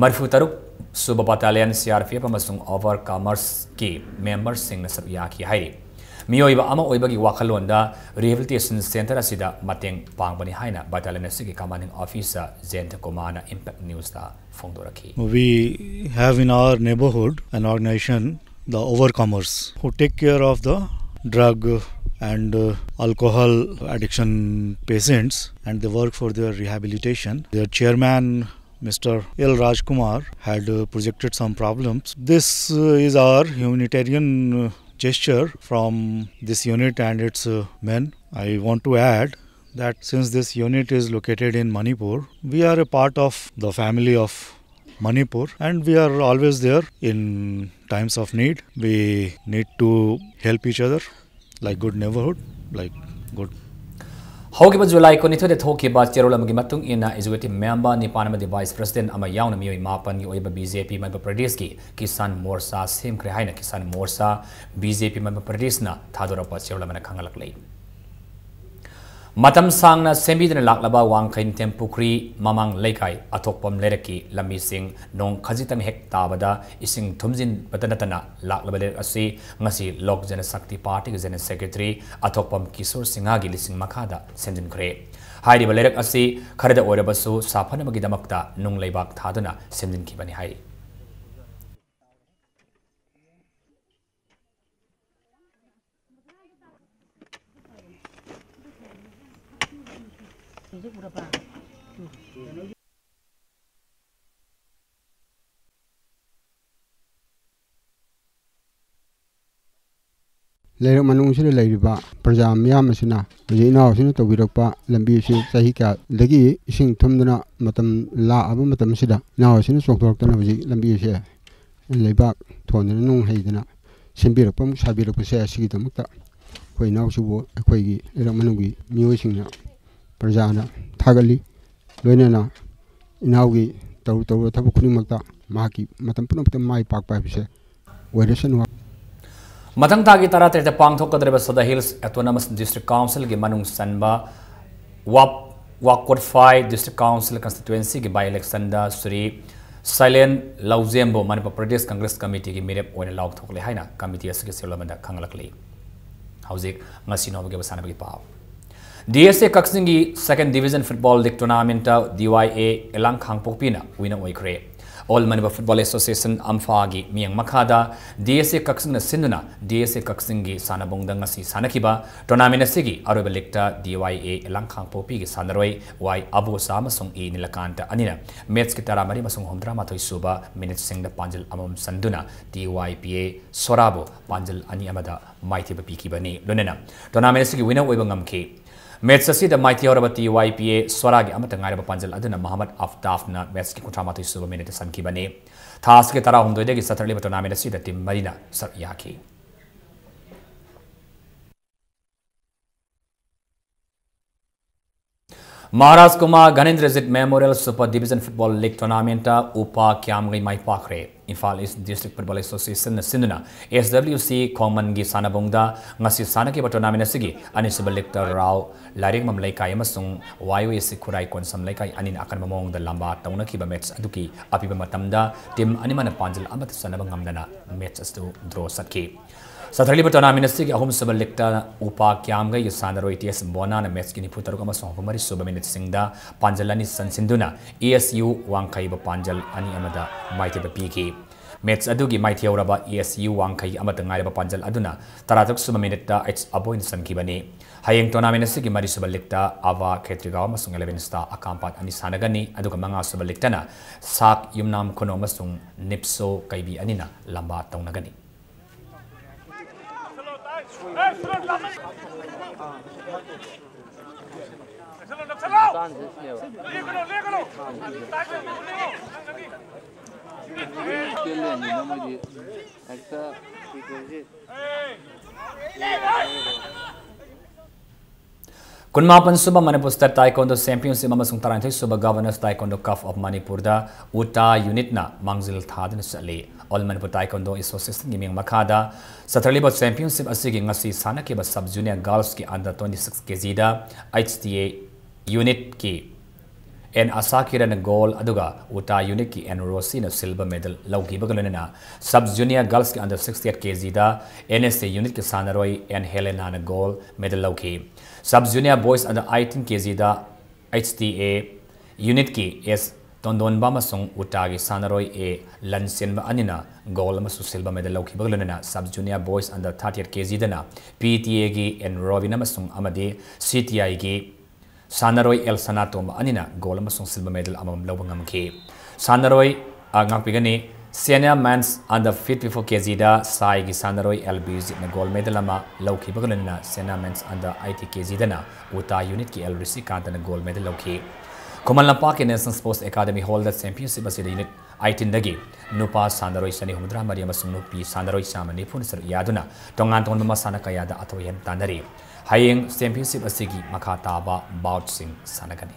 ꯃꯔꯤꯐꯨ ꯇꯔꯨꯛ ꯁꯨꯕ Battalion C R P F ꯑꯃꯁꯨꯡ Overcomers ꯀꯤ member ꯁꯤꯡꯅ ꯁꯔꯨꯛ ꯌꯥꯈꯤ ꯍꯥꯏꯔꯤ꯫ ꯃꯤꯑꯣꯏꯕ ꯑꯃ ꯑꯣꯏꯕꯒꯤ ꯋꯥꯈꯜꯂꯣꯟꯗ rehabilitation center ꯑꯁꯤꯗ ꯃꯇꯦꯡ ꯄꯥꯡꯕꯅꯤ ꯍꯥꯏꯅ battalion ꯑꯁꯤꯒꯤ commanding officer ꯖꯌꯟꯇ ꯀꯨꯃꯥꯔꯅ Impact News ꯇ ꯐꯣꯡꯗꯣꯔꯛꯈꯤ꯫ We have in our neighborhood an organization, the Overcomers, who take care of the drug and, uh, alcohol addiction patients, and they work for their rehabilitation. Their chairman, Mister L Rajkumar, had, uh, projected some problems. This, uh, is our humanitarian, uh, gesture from this unit and its, uh, men. I want to add that since this unit is located in Manipur, we are a part of the family of Manipur, and we are always there in times of need. We need to help each other like good neighborhood, like good. ꯍꯧꯈꯤꯕ July ꯀꯨꯟꯅꯤꯊꯣꯏꯗ ꯊꯣꯛꯈꯤꯕ ꯆꯦꯔꯣꯜ ꯑꯃꯒꯤ ꯃꯇꯨꯡ ꯏꯟꯅ, executive member ꯅꯤꯄꯥꯟ ꯑꯃꯗꯤ vice president ꯑꯃ ꯌꯥꯎꯅ ꯃꯤꯑꯣꯏ ꯃꯥꯄꯟꯒꯤ ꯑꯣꯏꯕ B J P ꯃꯅꯤꯄꯨꯔ ꯄ꯭ꯔꯗꯦꯁꯀꯤ ꯀꯤꯁꯥꯟ ꯃꯣꯔꯆꯥ ꯁꯦꯝꯈ꯭ꯔꯦ ꯍꯥꯏꯅ Kisan ꯃꯣꯔꯆꯥ, B J P Manipur ꯄ꯭ꯔꯗꯦꯁꯅ ꯊꯥꯗꯣꯔꯛꯄ ꯆꯦꯔꯣꯜ ꯑꯃꯅ ꯈꯪꯍꯜꯂꯛꯂꯤ꯫ ꯃꯇꯝ ꯁꯥꯡꯅ ꯁꯦꯝꯕꯤꯗꯨꯅ ꯂꯥꯛꯂꯕ ꯋꯥꯡꯈꯩ ꯅꯤꯡꯊꯦꯝ ꯄꯨꯈ꯭ꯔꯤ ꯃꯃꯥꯡ ꯂꯩꯀꯥꯏ ꯑꯊꯣꯛꯄꯝ ꯂꯩꯔꯛꯀꯤ ꯂꯝꯕꯤꯁꯤꯡ ꯅꯣꯡ ꯈꯖꯤꯛꯇꯪ ꯍꯦꯛ ꯇꯥꯕꯗ ꯏꯁꯤꯡ ꯊꯨꯝꯖꯤꯟꯕꯇ ꯅꯠꯇꯅ ꯂꯥꯛꯂꯕ ꯂꯩꯔꯛ ꯑꯁꯤ ꯉꯁꯤ ꯂꯣꯛ ꯖꯅꯁꯛꯇꯤ ꯄꯥꯔꯇꯤꯒꯤ General Secretary ꯑꯊꯣꯛꯄꯝ ꯀꯤꯁꯣꯔ ꯁꯤꯡꯍꯒꯤ ꯂꯤꯁꯤꯡ ꯃꯈꯥꯗ ꯁꯦꯝꯖꯤꯟꯈ꯭ꯔꯦ꯫ ꯍꯥꯏꯔꯤꯕ ꯂꯩꯔꯛ ꯑꯁꯤ ꯈꯔꯗ ꯑꯣꯏꯔꯕꯁꯨ ꯁꯥꯐꯅꯕꯒꯤꯗꯃꯛꯇ ꯅꯨꯡ ꯂꯩꯕꯥꯛ ꯊꯥꯗꯨꯅ ꯁꯦꯝꯖꯤꯟꯈꯤꯕꯅꯤ ꯍꯥꯏꯔꯤ꯫ ꯂꯩꯔꯛ ꯃꯅꯨꯡꯁꯤꯗ ꯂꯩꯔꯤꯕ ꯄ꯭ꯔꯖꯥ ꯃꯤꯌꯥꯝ ꯑꯁꯤꯅ ꯍꯧꯖꯤꯛ ꯏꯅꯥꯎ ꯑꯁꯤꯅ ꯇꯧꯕꯤꯔꯛꯄ ꯂꯝꯕꯤ ꯑꯁꯤ ꯆꯍꯤ ꯀꯌꯥꯗꯒꯤ ꯏꯁꯤꯡ ꯊꯨꯝꯗꯨꯅ ꯃꯇꯝ ꯂꯥꯛꯑꯕ ꯃꯇꯝꯁꯤꯗ ꯏꯅꯥꯎ ꯑꯁꯤꯅ ꯆꯣꯡꯊꯣꯔꯛꯇꯨꯅ ꯍꯧꯖꯤꯛ ꯂꯝꯕꯤ ꯑꯁꯤ ꯂꯩꯕꯥꯛ ꯊꯣꯟꯗꯅ ꯅꯨꯡ ꯍꯩꯗꯅ ꯁꯦꯝꯕꯤꯔꯛꯄ ꯑꯃꯨꯛ ꯁꯥꯕꯤꯔꯛꯄꯁꯦ, ꯑꯁꯤꯒꯤꯗꯃꯛꯇ ꯑꯩꯈꯣꯏ ꯏꯅꯥꯎꯁꯤꯕꯨ ꯑꯩꯈꯣꯏꯒꯤ ꯂꯩꯔꯛ ꯃꯅꯨꯡꯒꯤ ꯃꯤꯑꯣꯏꯁꯤꯡꯅ, ꯄ꯭ꯔꯖꯥꯅ ꯊꯥꯒꯠꯂꯤ꯫ ꯂꯣꯏꯅꯅ ꯏꯅꯥꯎꯒꯤ ꯇꯧꯔꯨ ꯇꯧꯔꯨꯕ ꯊꯕꯛ ꯈꯨꯗꯤꯡꯃꯛꯇ ꯃꯍꯥꯛꯀꯤ ꯃꯇꯝ ꯄꯨꯝꯅꯃꯛꯇ ꯃꯥꯏ ꯄꯥꯛꯄ ꯍꯥꯏꯕꯁꯦ ꯑꯣꯏꯔꯁꯅꯨ꯫ ꯃꯊꯪ ꯊꯥꯒꯤ ꯇꯔꯥꯇꯔꯦꯠꯇ ꯄꯥꯡꯊꯣꯛꯀꯗꯧꯔꯤꯕ ꯁꯣꯗꯥ ꯍꯤꯜꯁ ꯑꯣꯇꯣꯅꯣꯃꯁ ꯗꯤꯁꯇ꯭ꯔꯤꯛ ꯀꯥꯎꯟꯁꯤꯜꯒꯤ ꯃꯅꯨꯡ ꯆꯟꯕ ꯋꯥꯞ-, ꯋꯥꯀꯣꯠꯐꯥꯏ ꯗꯤꯁꯇ꯭ꯔꯤꯛ ꯀꯥꯎꯟꯁꯤꯜ ꯀꯟꯁꯇꯤꯇ꯭ꯋꯦꯟꯁꯤꯒꯤ ꯕꯥꯏ ꯏꯂꯦꯛꯁꯟꯗ ꯁ꯭ꯔꯤ ꯁꯥꯏꯂꯦꯟ ꯂꯧꯖꯦꯝꯕꯨ ꯃꯅꯤꯄꯨꯔ ꯄ꯭ꯔꯗꯦꯁ ꯀꯪꯒ꯭ꯔꯦꯁ ꯀꯃꯤꯇꯤꯒꯤ ꯃꯤꯔꯦꯞ ꯑꯣꯏꯅ ꯂꯥꯎꯊꯣꯛꯂꯦ ꯍꯥꯏꯅ ꯀꯃꯤꯇꯤ ꯑꯁꯤꯒꯤ ꯆꯦꯌꯔꯃꯦꯟꯗ ꯈꯪꯍꯜꯂꯛꯂꯤ꯫ ꯍꯧꯖꯤꯛ ꯉꯁꯤ ꯅꯣꯡꯃꯒꯤ ꯑꯣꯏꯕ ꯁꯥꯟꯅꯕꯒꯤ ꯄꯥꯎ꯫ ꯗꯤ ꯑꯦꯁ ꯑꯦ ꯀꯛꯆꯤꯡꯒꯤ ꯁꯦꯀꯦꯟ ꯗꯤꯕꯤꯖꯟ ꯐꯨꯠꯕꯣꯜ ꯂꯤꯒ ꯇꯣꯔꯅꯥꯃꯦꯟꯠꯇ ꯗꯤ ꯋꯥꯏ ꯑꯦ ꯏꯂꯥꯡ ꯈꯥꯡꯄꯣꯛꯄꯤꯅ ꯋꯤꯅꯔ ꯑꯣꯏꯈ꯭ꯔꯦ꯫ ꯑꯣꯜ ꯃꯅꯤꯄꯨꯔ ꯐꯨꯠꯕꯣꯜ ꯑꯦꯁꯣꯁꯤꯌꯦꯁꯟ, ꯑꯝꯐꯥꯒꯤ ꯃꯤꯠꯌꯦꯡ ꯃꯈꯥꯗ ꯗꯤ ꯑꯦꯁ ꯑꯦ ꯀꯛꯆꯤꯡꯅ ꯁꯤꯟꯗꯨꯅ ꯗꯤ ꯑꯦꯁ ꯑꯦ ꯀꯛꯆꯤꯡꯒꯤ ꯁꯥꯟꯅꯕꯨꯡꯗ ꯉꯁꯤ ꯁꯥꯟꯅꯈꯤꯕ ꯇꯣꯔꯅꯥꯃꯦꯟꯠ ꯑꯁꯤꯒꯤ ꯑꯔꯣꯏꯕ ꯂꯤꯒꯇ ꯗꯤ ꯋꯥꯏ ꯑꯦ ꯏꯂꯥꯡ ꯈꯥꯡꯄꯣꯛꯄꯤꯒꯤ ꯁꯥꯟꯅꯔꯣꯏ ꯋꯥꯏ ꯑꯕꯣꯆꯥ ꯑꯃꯁꯨꯡ ꯏ ꯅꯤꯂꯀꯥꯟꯇ ꯑꯅꯤꯅ ꯃꯦꯠꯆꯀꯤ ꯇꯔꯥꯃꯔꯤ ꯑꯃꯁꯨꯡ ꯍꯨꯝꯐꯨꯇꯔꯥꯃꯥꯊꯣꯏ ꯁꯨꯕ ꯃꯤꯅꯤꯠꯁꯤꯡꯗ ꯄꯥꯟꯖꯤꯜ ꯑꯃꯃꯝ ꯆꯟꯗꯨꯅ ꯗꯤ ꯋꯥꯏ ꯄꯤ ꯑꯦ ꯁꯣꯔꯥꯕꯨ ꯄꯥꯟꯖꯤꯜ ꯑꯅꯤ ꯑꯃꯗ ꯃꯥꯏꯊꯤꯕ ꯄꯤꯈꯤꯕꯅꯤ꯫ ꯂꯣꯏꯅꯅ ꯇꯣꯔꯅꯥꯃꯦꯟꯠ ꯑꯁꯤꯒꯤ ꯋꯤꯅꯔ ꯑꯣꯏꯕ ꯉꯝꯈꯤ꯫ ꯃꯦꯠꯆ ꯑꯁꯤꯗ ꯃꯥꯏꯊꯤꯍꯧꯔꯕ ꯇꯤ ꯋꯥꯏ ꯄꯤ ꯑꯦ ꯁꯣꯔꯥꯒꯤ ꯑꯃꯠꯇ ꯉꯥꯏꯔꯕ ꯄꯥꯟꯖꯜ ꯑꯗꯨꯅ ꯃꯣꯍꯝꯃꯗ ꯑꯐꯇꯥꯐꯅ ꯃꯦꯠꯆꯀꯤ ꯀꯨꯟꯊ꯭ꯔꯥ ꯃꯥꯊꯣꯏ ꯁꯨꯕ ꯃꯤꯅꯤꯠꯇ ꯆꯟꯈꯤꯕꯅꯤ꯫ ꯊꯥ ꯑꯁꯤꯒꯤ ꯇꯔꯥꯍꯨꯝꯗꯣꯏꯗꯒꯤ ꯆꯠꯊꯔꯛꯂꯤꯕ ꯇꯣꯔꯅꯥꯃꯦꯟꯠ ꯑꯁꯤꯗ ꯇꯤꯝ ꯃꯔꯤꯅ ꯁꯔꯨꯛ ꯌꯥꯈꯤ꯫ Maharaj Kumar Ganendrajit memorial super division football league ꯇꯣꯔꯅꯥꯃꯦꯟꯠꯇ ꯎꯄꯥ ꯀ꯭ꯌꯥꯝꯒꯩ ꯃꯥꯏ ꯄꯥꯛꯈ꯭ꯔꯦ꯫ ꯏꯝꯐꯥꯜ ꯏꯁ꯭ꯠ ꯗꯤꯁꯇ꯭ꯔꯤꯛ ꯐꯨꯠꯕꯣꯜ ꯑꯦꯁꯣꯁꯤꯌꯦꯁꯟꯅ ꯁꯤꯟꯗꯨꯅ ꯑꯦꯁ ꯗꯕ꯭ꯂꯤꯎ ꯁꯤ ꯈꯣꯡꯃꯟꯒꯤ ꯁꯥꯟꯅꯕꯨꯡꯗ ꯉꯁꯤ ꯁꯥꯟꯅꯈꯤꯕ ꯇꯣꯔꯅꯥꯃꯦꯟꯠ ꯑꯁꯤꯒꯤ ꯑꯅꯤꯁꯨꯕ ꯂꯤꯒꯇ ꯔꯥꯎ ꯂꯥꯏꯔꯦꯛꯃꯝ ꯂꯩꯀꯥꯏ ꯑꯃꯁꯨꯡ ꯋꯥꯏ ꯑꯣ ꯑꯦ ꯁꯤ ꯈꯨꯔꯥꯏ ꯀꯣꯟꯁꯝ ꯂꯩꯀꯥꯏ ꯑꯅꯤꯅ ꯑꯀꯟꯕ ꯃꯑꯣꯡꯗ ꯂꯝꯕꯥ ꯇꯧꯅꯈꯤꯕ ꯃꯦꯠꯆ ꯑꯗꯨꯒꯤ ꯑꯄꯤꯕ ꯃꯇꯝꯗ ꯇꯤꯝ ꯑꯅꯤꯃꯛꯅ ꯄꯥꯟꯖꯤꯜ ꯑꯃꯠꯇ ꯆꯟꯅꯕ ꯉꯝꯗꯅ ꯃꯦꯠꯆ ꯑꯗꯨ ꯗ꯭ꯔꯣ ꯆꯠꯈꯤ꯫ ꯆꯠꯊꯔꯤꯕ ꯇꯣꯔꯅꯥꯃꯦꯟꯠ ꯑꯁꯤꯒꯤ ꯑꯍꯨꯝꯁꯨꯕ ꯂꯤꯒꯇ ꯎꯄꯥ ꯀ꯭ꯌꯥꯝꯒꯩꯒꯤ ꯁꯥꯟꯅꯔꯣꯏ ꯇꯤ ꯑꯦꯁ ꯕꯣꯅꯥꯅ ꯃꯦꯠꯆꯀꯤ ꯅꯤꯐꯨ ꯇꯔꯨꯛ ꯑꯃꯁꯨꯡ ꯍꯨꯝꯐꯨ ꯃꯔꯤ ꯁꯨꯕ ꯃꯤꯅꯤꯠꯁꯤꯡꯗ ꯄꯥꯟꯖꯜ ꯑꯅꯤ ꯆꯟꯁꯤꯟꯗꯨꯅ ꯑꯦ ꯑꯦꯁ ꯌꯨ ꯋꯥꯡꯈꯩꯕꯨ ꯄꯥꯟꯖꯜ ꯑꯅꯤ ꯑꯃꯗ ꯃꯥꯏꯊꯤꯕ ꯄꯤꯈꯤ꯫ ꯃꯦꯠꯆ ꯑꯗꯨꯒꯤ ꯃꯥꯏꯊꯤꯍꯧꯔꯕ ꯑꯦ ꯑꯦꯁ ꯌꯨ ꯋꯥꯡꯈꯩ ꯑꯃꯠꯇ ꯉꯥꯏꯔꯕ ꯄꯥꯟꯖꯜ ꯑꯗꯨꯅ ꯇꯔꯥꯇꯔꯨꯛ ꯁꯨꯕ ꯃꯤꯅꯤꯠꯇ ꯑꯩꯆ ꯑꯕꯣꯏꯅ ꯆꯟꯈꯤꯕꯅꯤ꯫ ꯍꯌꯦꯡ ꯇꯣꯔꯅꯥꯃꯦꯟꯠ ꯑꯁꯤꯒꯤ ꯃꯔꯤꯁꯨꯕ ꯂꯤꯒꯇ ꯑꯚꯥ ꯈꯦꯇ꯭ꯔꯤꯒꯥꯎ ꯑꯃꯁꯨꯡ ꯏꯂꯦꯚꯦꯟ ꯁ꯭ꯇꯥꯔ ꯑꯀꯥꯝꯄꯥꯠ ꯑꯅꯤ ꯁꯥꯟꯅꯒꯅꯤ, ꯑꯗꯨꯒ ꯃꯉꯥꯁꯨꯕ ꯂꯤꯒꯇꯅ ꯁꯥꯛ ꯌꯨꯝꯅꯥꯝ ꯈꯨꯅꯧ ꯑꯃꯁꯨꯡ ꯅꯤꯞꯁꯣ ꯀꯩꯕꯤ ꯑꯅꯤꯅ ꯂꯝꯕꯥ ꯇꯧꯅꯒꯅꯤ꯫ ꯀꯨꯟꯃꯥꯄꯟ ꯁꯨꯕ Manipur State Taekwondo Championship ꯑꯃꯁꯨꯡ ꯇꯔꯥꯅꯤꯊꯣꯏ ꯁꯨꯕ Governors Taekwondo Cup of Manipurꯗ ꯎꯇꯥ unitꯅ ꯃꯥꯡꯖꯤꯜ ꯊꯥꯗꯨꯅ ꯆꯠꯂꯤ꯫ All Manipur Taekwondo Associationꯒꯤ ꯃꯤꯡ ꯃꯈꯥꯗ ꯆꯠꯊꯔꯤꯕ championship ꯑꯁꯤꯒꯤ ꯉꯁꯤ ꯁꯥꯟꯅꯈꯤꯕ Sub Junior Girlsꯀꯤ under twenty six kgꯗ H T A unitꯀꯤ N Asakirana gold, ꯑꯗꯨꯒ ꯎꯇꯥ unitꯀꯤ N Rosina silver medal ꯂꯧꯈꯤꯕꯒ ꯂꯣꯏꯅꯅ Sub Junior Girlsꯀꯤ under sixty eight kgꯗ N S A unitꯀꯤ ꯁꯥꯟꯅꯔꯣꯏ N Helenana gold medal ꯂꯧꯈꯤ꯫ Sub Junior Boys under eighteen kgꯗ H T A unitꯀꯤ S ꯇꯣꯟꯗꯣꯟꯕ ꯑꯃꯁꯨꯡ ꯎꯇꯥꯒꯤ ꯁꯥꯟꯅꯔꯣꯏ A ꯂꯟꯆꯦꯟꯕ ꯑꯅꯤꯅ gold ꯑꯃꯁꯨꯡ silver medal ꯂꯧꯈꯤꯕꯒ ꯂꯣꯏꯅꯅ Sub Junior Boys under thirty eight kgꯗꯅ P T Aꯒꯤ N Robin ꯑꯃꯁꯨꯡ ꯑꯃꯗꯤ C T Iꯒꯤ ꯁꯥꯟꯅꯔꯣꯏ L ꯁꯅꯥꯇꯣꯝꯕ ꯑꯅꯤꯅ gold ꯑꯃꯁꯨꯡ silver medal ꯑꯃꯃꯝ ꯂꯧꯕ ꯉꯝꯈꯤ꯫ ꯁꯥꯟꯅꯔꯣꯏ, ꯑ, ꯉꯥꯛꯄꯤꯒꯅꯤ, Senior Men's under fifty four kgꯗ ꯁꯥꯏꯒꯤ ꯁꯥꯟꯅꯔꯣꯏ L ꯕꯤꯔꯖꯤꯠꯅ gold medal ꯑꯃ ꯂꯧꯈꯤꯕꯒ ꯂꯣꯏꯅꯅ Senior Men's under eighty kgꯗꯅ ꯎꯇꯥ unitꯀꯤ L ꯔꯤꯁꯤꯀꯥꯟꯇꯅ gold medal ꯂꯧꯈꯤ꯫ ꯈꯨꯃꯟ ꯂꯝꯄꯥꯛꯀꯤ National Sports Academy Hallꯗ championship ꯑꯁꯤꯗ unit eighteenꯗꯒꯤ ꯅꯨꯄꯥ ꯁꯥꯟꯅꯔꯣꯏ ꯆꯅꯤ ꯍꯨꯝꯐꯨꯇꯔꯥ ꯃꯔꯤ ꯑꯃꯁꯨꯡ ꯅꯨꯄꯤ ꯁꯥꯟꯅꯔꯣꯏ ꯆꯥꯝꯃ ꯅꯤꯐꯨꯅ ꯁꯔꯨꯛ ꯌꯥꯗꯨꯅ ꯇꯣꯉꯥꯟ ꯇꯣꯉꯥꯟꯕ ꯃꯁꯥꯟꯅ ꯀꯌꯥꯗ ꯑꯊꯣꯏ ꯑꯍꯦꯟ ꯇꯥꯟꯅꯔꯤ꯫ ꯍꯌꯦꯡ championship ꯑꯁꯤꯒꯤ ꯃꯈꯥ ꯇꯥꯕ boutꯁꯤꯡ ꯁꯥꯟꯅꯒꯅꯤ꯫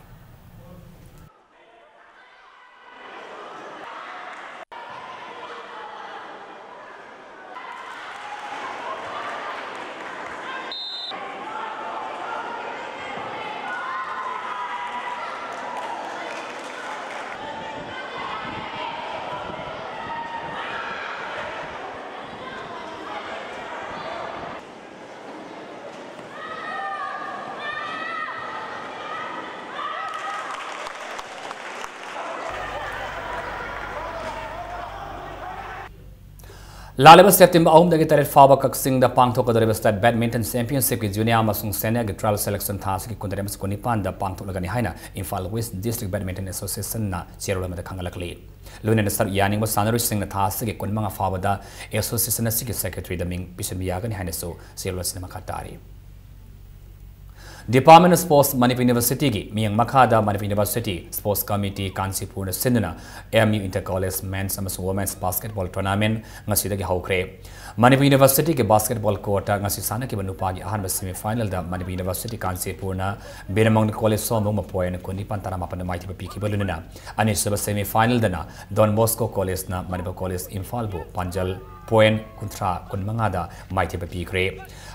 ꯂꯥꯛꯂꯤꯕ September ꯑꯍꯨꯝꯗꯒꯤ ꯇꯔꯦꯠ ꯐꯥꯎꯕ ꯀꯛꯆꯤꯡꯗ ꯄꯥꯡꯊꯣꯛꯀꯗꯧꯔꯤꯕ State Badminton Championshipꯀꯤ junior ꯑꯃꯁꯨꯡ seniorꯒꯤ trial selection ꯊꯥ ꯑꯁꯤꯒꯤ ꯀꯨꯟꯇꯔꯦꯠ ꯑꯃꯁꯨꯡ ꯀꯨꯟꯅꯤꯄꯥꯟꯗ ꯄꯥꯡꯊꯣꯛꯂꯒꯅꯤ ꯍꯥꯏꯅ Imphal West District Badminton Associationꯅ ꯆꯦꯔꯣꯜ ꯑꯃꯗ ꯈꯪꯍꯜꯂꯛꯂꯤ꯫ ꯂꯣꯏꯅꯅ ꯁꯔꯨꯛ ꯌꯥꯅꯤꯡꯕ ꯁꯥꯟꯅꯔꯣꯏꯁꯤꯡꯅ ꯊꯥ ꯑꯁꯤꯒꯤ ꯀꯨꯟꯃꯉꯥ ꯐꯥꯎꯕꯗ association ꯑꯁꯤꯒꯤ secretaryꯗ ꯃꯤꯡ ꯄꯤꯁꯤꯟꯕ ꯌꯥꯒꯅꯤ ꯍꯥꯏꯅꯁꯨ ꯆꯦꯔꯣꯜ ꯑꯁꯤꯅ ꯃꯈꯥ ꯇꯥꯔꯤ꯫ Department of Sports, Manipur Universityꯒꯤ ꯃꯤꯠꯌꯦꯡ ꯃꯈꯥꯗ Manipur University Sports Committee ꯀꯥꯟꯆꯤꯄꯨꯔꯅ ꯁꯤꯟꯗꯨꯅ M U Inter College Men's ꯑꯃꯁꯨꯡ Women's Basketball Tournament ꯉꯁꯤꯗꯒꯤ ꯍꯧꯈ꯭ꯔꯦ꯫ Manipur Universityꯒꯤ basketball courtꯇ ꯉꯁꯤ ꯁꯥꯟꯅꯈꯤꯕ ꯅꯨꯄꯥꯒꯤ ꯑꯍꯥꯟꯕ semi finalꯗ Manipur University ꯀꯥꯟꯆꯤꯄꯨꯔꯅ ꯕꯤꯔꯃꯪꯒ College ꯁꯣꯝꯕꯨꯡꯕꯨ point ꯀꯨꯟꯅꯤꯄꯥꯟ ꯇꯔꯥꯃꯥꯄꯟꯗ ꯃꯥꯏꯊꯤꯕ ꯄꯤꯈꯤꯕ ꯂꯣꯏꯅꯅ ꯑꯅꯤꯁꯨꯕ semi finalꯗꯅ Don Bosco Collegeꯅ Manipur College ꯏꯝꯐꯥꯜꯕꯨ ꯄꯥꯟꯖꯜ point ꯀꯨꯟꯊ꯭ꯔꯥ ꯀꯨꯟꯃꯉꯥꯗ ꯃꯥꯏꯊꯤꯕ ꯄꯤꯈ꯭ꯔꯦ꯫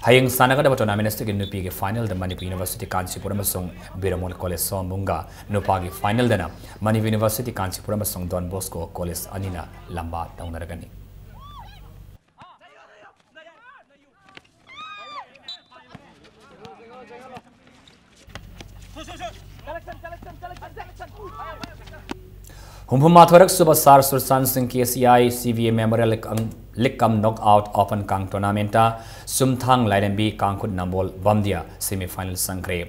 ꯍꯌꯦꯡ ꯁꯥꯟꯅꯒꯗꯕ tournament ꯑꯁꯤꯒꯤ ꯅꯨꯄꯤꯒꯤ finalꯗ Manipur University ꯀꯥꯟꯆꯤꯄꯨꯔ ꯑꯃꯁꯨꯡ ꯕꯤꯔꯃꯪꯒ College ꯁꯣꯝꯕꯨꯡꯒ, ꯅꯨꯄꯥꯒꯤ finalꯗꯅ Manipur University ꯀꯥꯟꯆꯤꯄꯨꯔ ꯑꯃꯁꯨꯡ Don Bosco College ꯑꯅꯤꯅ ꯂꯝꯕꯥ ꯇꯧꯅꯔꯒꯅꯤ꯫ ꯍꯨꯝꯐꯨꯃꯥꯊꯣꯏꯔꯛ ꯁꯨꯕ ꯁꯥꯔ ꯁꯨꯔꯆꯥꯟ ꯁꯤꯡ KCI CVA Memorial League cum, League cum Knockout Open ꯀꯥꯡ tournamentꯇ ꯁꯨꯝꯊꯥꯡ ꯂꯥꯏꯔꯦꯝꯕꯤ ꯀꯥꯡꯈꯨꯠ ꯅꯝꯕꯣꯜ ꯕꯝꯗꯤꯌꯥ semi final ꯆꯪꯈ꯭ꯔꯦ꯫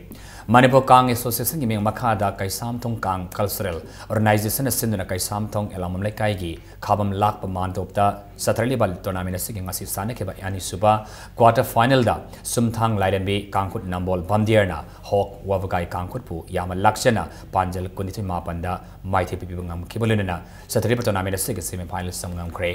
ꯃꯅꯤꯄꯨꯔ ꯀꯥꯡ Associationꯒꯤ ꯃꯤꯡ ꯃꯈꯥꯗ ꯀꯩꯁꯥꯝꯊꯣꯡ ꯀꯥꯡ Cultural Organizationꯅ ꯁꯤꯟꯗꯨꯅ ꯀꯩꯁꯥꯝꯊꯣꯡ ꯑꯦꯂꯥꯡꯕꯝ ꯂꯩꯀꯥꯏꯒꯤ ꯈꯥꯕꯝ ꯂꯥꯛꯄ ꯃꯥꯟꯗꯣꯞꯇ ꯆꯠꯊꯔꯛꯂꯤꯕ tournament ꯑꯁꯤꯒꯤ ꯉꯁꯤ ꯁꯥꯟꯅꯈꯤꯕ ꯑꯅꯤꯁꯨꯕ quarter finalꯗ ꯁꯨꯝꯊꯥꯡ ꯂꯥꯏꯔꯦꯝꯕꯤ ꯀꯥꯡꯈꯨꯠ ꯅꯝꯕꯣꯜ ꯕꯝꯗꯤꯌꯥꯔꯅ ꯍꯣꯛ ꯋꯥꯕꯒꯥꯏ ꯀꯥꯡꯈꯨꯠꯄꯨ ꯌꯥꯝꯅ ꯂꯥꯛꯆꯅ ꯄꯥꯟꯖꯜ ꯀꯨꯟꯅꯤꯊꯣꯏ ꯃꯥꯄꯟꯗ ꯃꯥꯏꯊꯤꯕ ꯄꯤꯕ ꯉꯝꯈꯤꯕ ꯂꯣꯏꯅꯅ ꯆꯠꯊꯔꯤꯕ tournament ꯑꯁꯤꯒꯤ semi final ꯆꯪꯕ ꯉꯝꯈ꯭ꯔꯦ꯫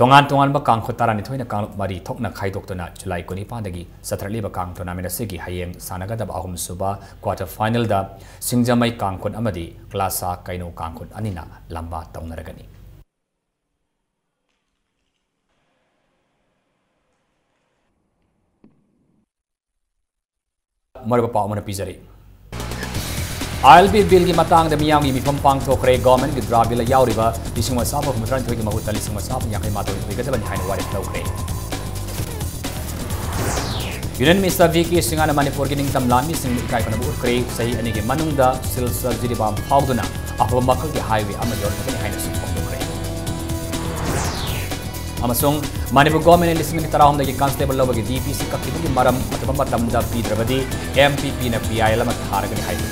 ꯇꯣꯉꯥꯟ ꯇꯣꯉꯥꯟꯕ ꯀꯥꯡꯈꯨꯠ ꯇꯔꯥꯅꯤꯊꯣꯏꯅ ꯀꯥꯡꯂꯨꯞ ꯃꯔꯤ ꯊꯣꯛꯅ ꯈꯥꯏꯗꯣꯛꯇꯨꯅ ꯖꯨꯂꯥꯏ ꯀꯨꯟꯅꯤꯄꯥꯟꯗꯒꯤ ꯆꯠꯊꯔꯛꯂꯤꯕ ꯀꯥꯡ tournament ꯑꯁꯤꯒꯤ ꯍꯌꯦꯡ ꯁꯥꯟꯅꯒꯗꯕ ꯑꯍꯨꯝꯁꯨꯕ quarter finalꯗ ꯁꯤꯡꯖꯃꯩ ꯀꯥꯡꯈꯨꯠ ꯑꯃꯗꯤ ꯀ꯭ꯂꯥꯁꯥ ꯀꯩꯅꯧ ꯀꯥꯡꯈꯨꯠ ꯑꯅꯤꯅ ꯂꯝꯕꯥ ꯇꯧꯅꯔꯒꯅꯤ꯫ ꯃꯔꯨꯞ ꯄꯥꯎ ꯑꯃꯅ ꯄꯤꯖꯔꯤ꯫ ILP billꯒꯤ ꯃꯇꯥꯡꯗ ꯃꯤꯌꯥꯝꯒꯤ ꯃꯤꯐꯝ ꯄꯥꯡꯊꯣꯛꯈ꯭ꯔꯦ꯫ Governmentꯀꯤ draft bill ꯌꯥꯎꯔꯤꯕ ꯂꯤꯁꯤꯡ ꯑꯃ ꯆꯥꯝꯃ ꯍꯨꯝꯐꯨꯇꯔꯥꯅꯤꯊꯣꯏꯒꯤ ꯃꯍꯨꯠꯇ ꯂꯤꯁꯤꯡ ꯑꯃ ꯆꯥꯝꯃ ꯌꯥꯡꯈꯩ ꯃꯥꯊꯣꯏ ꯑꯣꯏꯒꯗꯕꯅꯤ ꯍꯥꯏꯅ ꯋꯥꯔꯦꯞ ꯂꯧꯈ꯭ꯔꯦ꯫ Union Minister V K ꯁꯤꯡꯍꯅ ꯃꯅꯤꯄꯨꯔꯒꯤ ꯅꯤꯡꯇꯝ ꯂꯥꯟꯃꯤꯁꯤꯡꯕꯨ ꯏꯀꯥꯏ ꯈꯨꯝꯅꯕ ꯎꯠꯈ꯭ꯔꯦ꯫ ꯆꯍꯤ ꯑꯅꯤꯒꯤ ꯃꯅꯨꯡꯗ ꯁꯤꯜꯆꯔ ꯖꯤꯔꯤꯕꯥꯝ ꯐꯥꯎꯗꯨꯅ ꯑꯐꯕ ꯃꯈꯜꯒꯤ highway ꯑꯃ ꯌꯧꯔꯛꯀꯅꯤ ꯍꯥꯏꯅꯁꯨ ꯐꯣꯡꯗꯣꯛꯈ꯭ꯔꯦ꯫ ꯑꯃꯁꯨꯡ ꯃꯅꯤꯄꯨꯔ governmentꯅ ꯂꯤꯁꯤꯡ ꯑꯅꯤ ꯇꯔꯥꯍꯨꯝꯗꯣꯏꯒꯤ constable ꯂꯧꯕꯒꯤ DPC ꯀꯛꯈꯤꯕꯒꯤ ꯃꯔꯝ ꯑꯊꯨꯕ ꯃꯇꯝꯗ ꯄꯤꯗ꯭ꯔꯕꯗꯤ MPPꯅ PIL ꯑꯃ ꯊꯥꯔꯒꯅꯤ ꯍꯥꯏꯔꯤ꯫